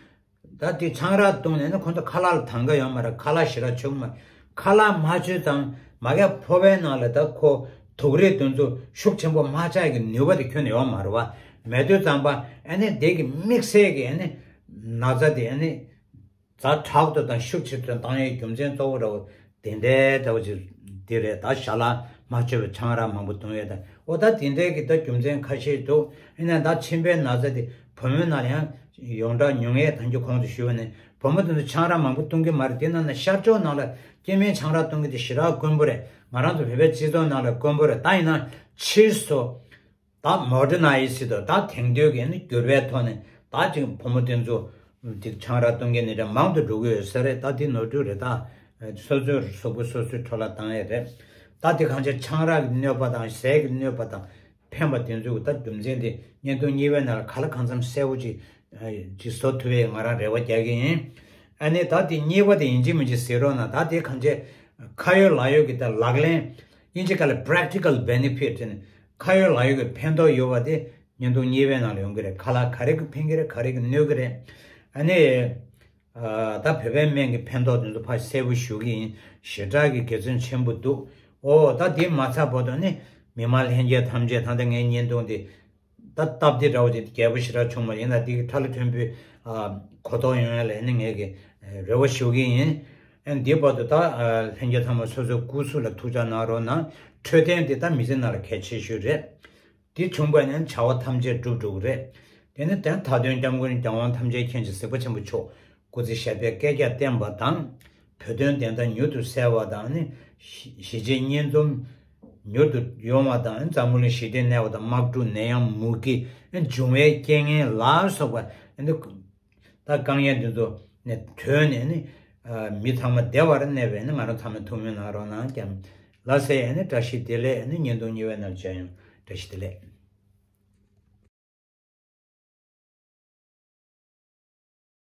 ད་དེ་ཆང་རག་བཏུང་ནས་ནི་ཁོ་ཚོ་ཁ་ལག་ལ་དང་ག་ཡོད་མ་རེད། ཁ་ལག་ཞེ་དྲག་མཆོད་གི་མ་རེད། ཁ་ལག་མ་མཆོད་ཙང་ མ་གི་ཕོ་བའི་ནང་ལ་ད་ཁོ་དུག་རིགས་དེ་ཚོ་ཤུགས་ཆེན་པོ་མ་ཆགས་ཀྱི་ནུས་པ་དེ་ཁྱོན་ནས་ཡོད་མ་རེད་བ། མེད་དུས་ཙམ་པ་ཨ་ནི་དེ་གི་དམིགས་བསལ་གྱི་ཨ་ནི་ན་ཚ་དེ་ཨ་ནི་ཛ་དྲག་ཏུ་དང་ཤུགས་ཆེ་ཏུ་བཏང་ཡའི་རྒྱུ་མཚན་གཙོ་བོ་འདྲ་བོ་དེ་འདྲའི་འདྲ་བོ་ཅིག་འདི་རེད། ད་ཞལ་ལག་མ་མཆོད་པའི་ཆང་རག་མང་པོ་བཏུང་ཡས་དང་། འོ་ད་དེ་འདྲའི་གི་ད་རྒྱུ་མཚན་ཁ་ཤས་འདུག་ཡིན་ན་ད་མཆིན་པའི་ན་ཚ་དེ་བུ་མོའི་ནང་ལ་ཡང་ཡོངས་གྲགས་ཉུང་ངེས། ད་རྒྱུ་གོང་དུ་ཞུས་པ་ནས་བུ་མོ་དེ་ཚོ་ཆང་རག་མང་པོ་བཏུང་གི་མ་རེད། དེ་ནང་ན་ཤར་ཕྱོགས་ནང་ལ་སྐྱེ་དམན་ཆང་རག་བཏུང་གི་དེ་ཞེ་དྲག་དཀོན་པོ་རེད། ང་རང་ཚོ་བོད་པའི་སྤྱི་ཚོགས་ནང་ལ་དཀོན་པོ་རེད། ད་ཡིན་ན་ཕྱིས་སུ་ད་མོ་ཌར་ནའི་ཛི་ཟེར་དུས་ད་དེང་དུས་ཀྱི་ནི་འགྱུར་བའི་ཐོག་ནས་ད་ཅིག་བུ་མོ་དེ་ཚོ་ཅིག་ཆང་རག་བཏུང་མཁན་ནི་རེ་མང་དུ་འགྲོ་གི་ཡོད་ས་རེད། ད་དེ་ནོར་འཁྲུལ་རེད། ད་སོ་སོའི་གཟུགས་པོ་སོ་སོའི་འཕྲོ་བརླག་བཏང་ཡས་རེད། ད་དེ་གང་ཅི་ཆང་རག་གི་གནོད་པ་དང་ཟས་ཀྱི་གནོད་པ་དང་ཕན་པ་དེ་ཚོ་གི་ད་རྒྱུ་མཚན་དེ་བརྙན་ཐུང་གཉིས་པའི་ནང་ལ་ག་ལ་གང་འཚམ་གསལ་པོ་ཅིག་ཅིག་བཟོ་ཐུབ་པའི་ང་རང་རེ་བ་རྒྱག་གི་ཡིན། ཨ་ནི་ད་དེ་གཉིས་པ་དེ་ཡིན་གཅིག་མིན་གཅིག་ཟེར་རོགས་གནང་། ད་དེ་གང་ཅི་ཁ་ཡོད་ལག་ཡོད་ཀྱི་ད་ལག་ལེན། དབྱིན་ཇི་སྐད་ལ་practical benefit ནི་ཁ་ཡོད་ལག་ཡོད་ཀྱི་ཕན་ཐོགས་ཡོད་པ་དེ་བརྙན་ཐུང་གཉིས་པའི་ནང་ལ་ཡོང་གི་རེད། ཁ་ལག་ག་རེ་གི་ཕན་གི་རེད། ག་རེ་གི་གནོད་གི་རེད། ཨ་ནི་ད་བོད་པའི་སྨན་གྱི་ཕན་ཐོགས་དེ་ཚོ་ཕར་གསལ་པོ་ཞུ་གི་ཡིན། ཞེ་དྲག་གི་དགེ་མཚན་ཆེན་པོ་འདུག་འོ་ད་དེ་མ་ཚར་བར་དུ་ནི་མི་མང་ལྷན་རྒྱས་ཐམས་ཅད་ད་ལྟ་ངའི་བརྙན་ཐུང་དེ་ད་སྟབས་བདེ་འདྲ་བོ་དེ་རྒྱས་པོ་ཞེ་དྲག་བྱུང་མ་ཡིན་ན་དེ་གི་ཁྲ་ལ་ཐོན་པོའི་གོ་རྟོགས་ཡོང་ཡ་ལ་ནི་ངས་གི་རེ་བ་ཞུ་གི་ཡིན། ཨ་ནི་འདིའི་བར་དུ་ད་ལྷན་རྒྱས་ཚང་མ་སོ་སོའི་སྐུ་གཟུགས་ལ་ཐུགས་ཅག་གནང་རོགས་གནང་། འཕྲོད་བསྟེན་དེ་ད་མི་ཚེ་ནང་ལ་གལ་ཆེ་ཤོས་རེད། དེ་བྱུང་བ་ནས་བྱ་བ་ཐམས་ཅད་འགྲུབ་འགྲོ་གི་རེད། དེ་ནི་དོན་མཐའ་དོན་སྐྱབས་མགོན་རྒྱལ་དབང་ཐམས་ཅད་མཁྱེན་ཅིང་གཟིགས་པ་ཆེན་པོ་མཆོག་སྐུ་ཚེ་ཞབས་པད་བསྐལ་བརྒྱར་བརྟན་པ་དང་། བོད་དོན་བདེན་མཐའ་མྱུར་དུ་གསལ་བ་དང་ནི། གཞིས་བྱེས་མཉམ་འཛོམས་མྱུར་དུ་ཡོང་བ་དང་། འཛམ་བུ་གླིང་ཞི་བདེ་གནས་པ་དང་། དམག་འཁྲུག་ནད་ཡམས་མུ་གེ་འབྱུང་བའི་རྐྱེན་ངན་ལ་སོགས་པ་ནི། ད་དཀའ་ངལ་འདི་ཚོ་ནས་གྲོལ་ནས་ནི། མི་ཚང་མ་བདེ་བར་གནས་པའི་ནི་ང་རང་ཚང་མས་ཐུགས་སྨོན་གནང་རོགས་གནང་། ཀྱང་ལ་སེ་ནི་བཀྲ་ཤིས་བདེ་ལེགས། ནི་བརྙན་ཐུང་གཉིས་པའི་ནང་མཇལ་ཡོང་། བཀྲ་ཤིས་བདེ་ལེགས།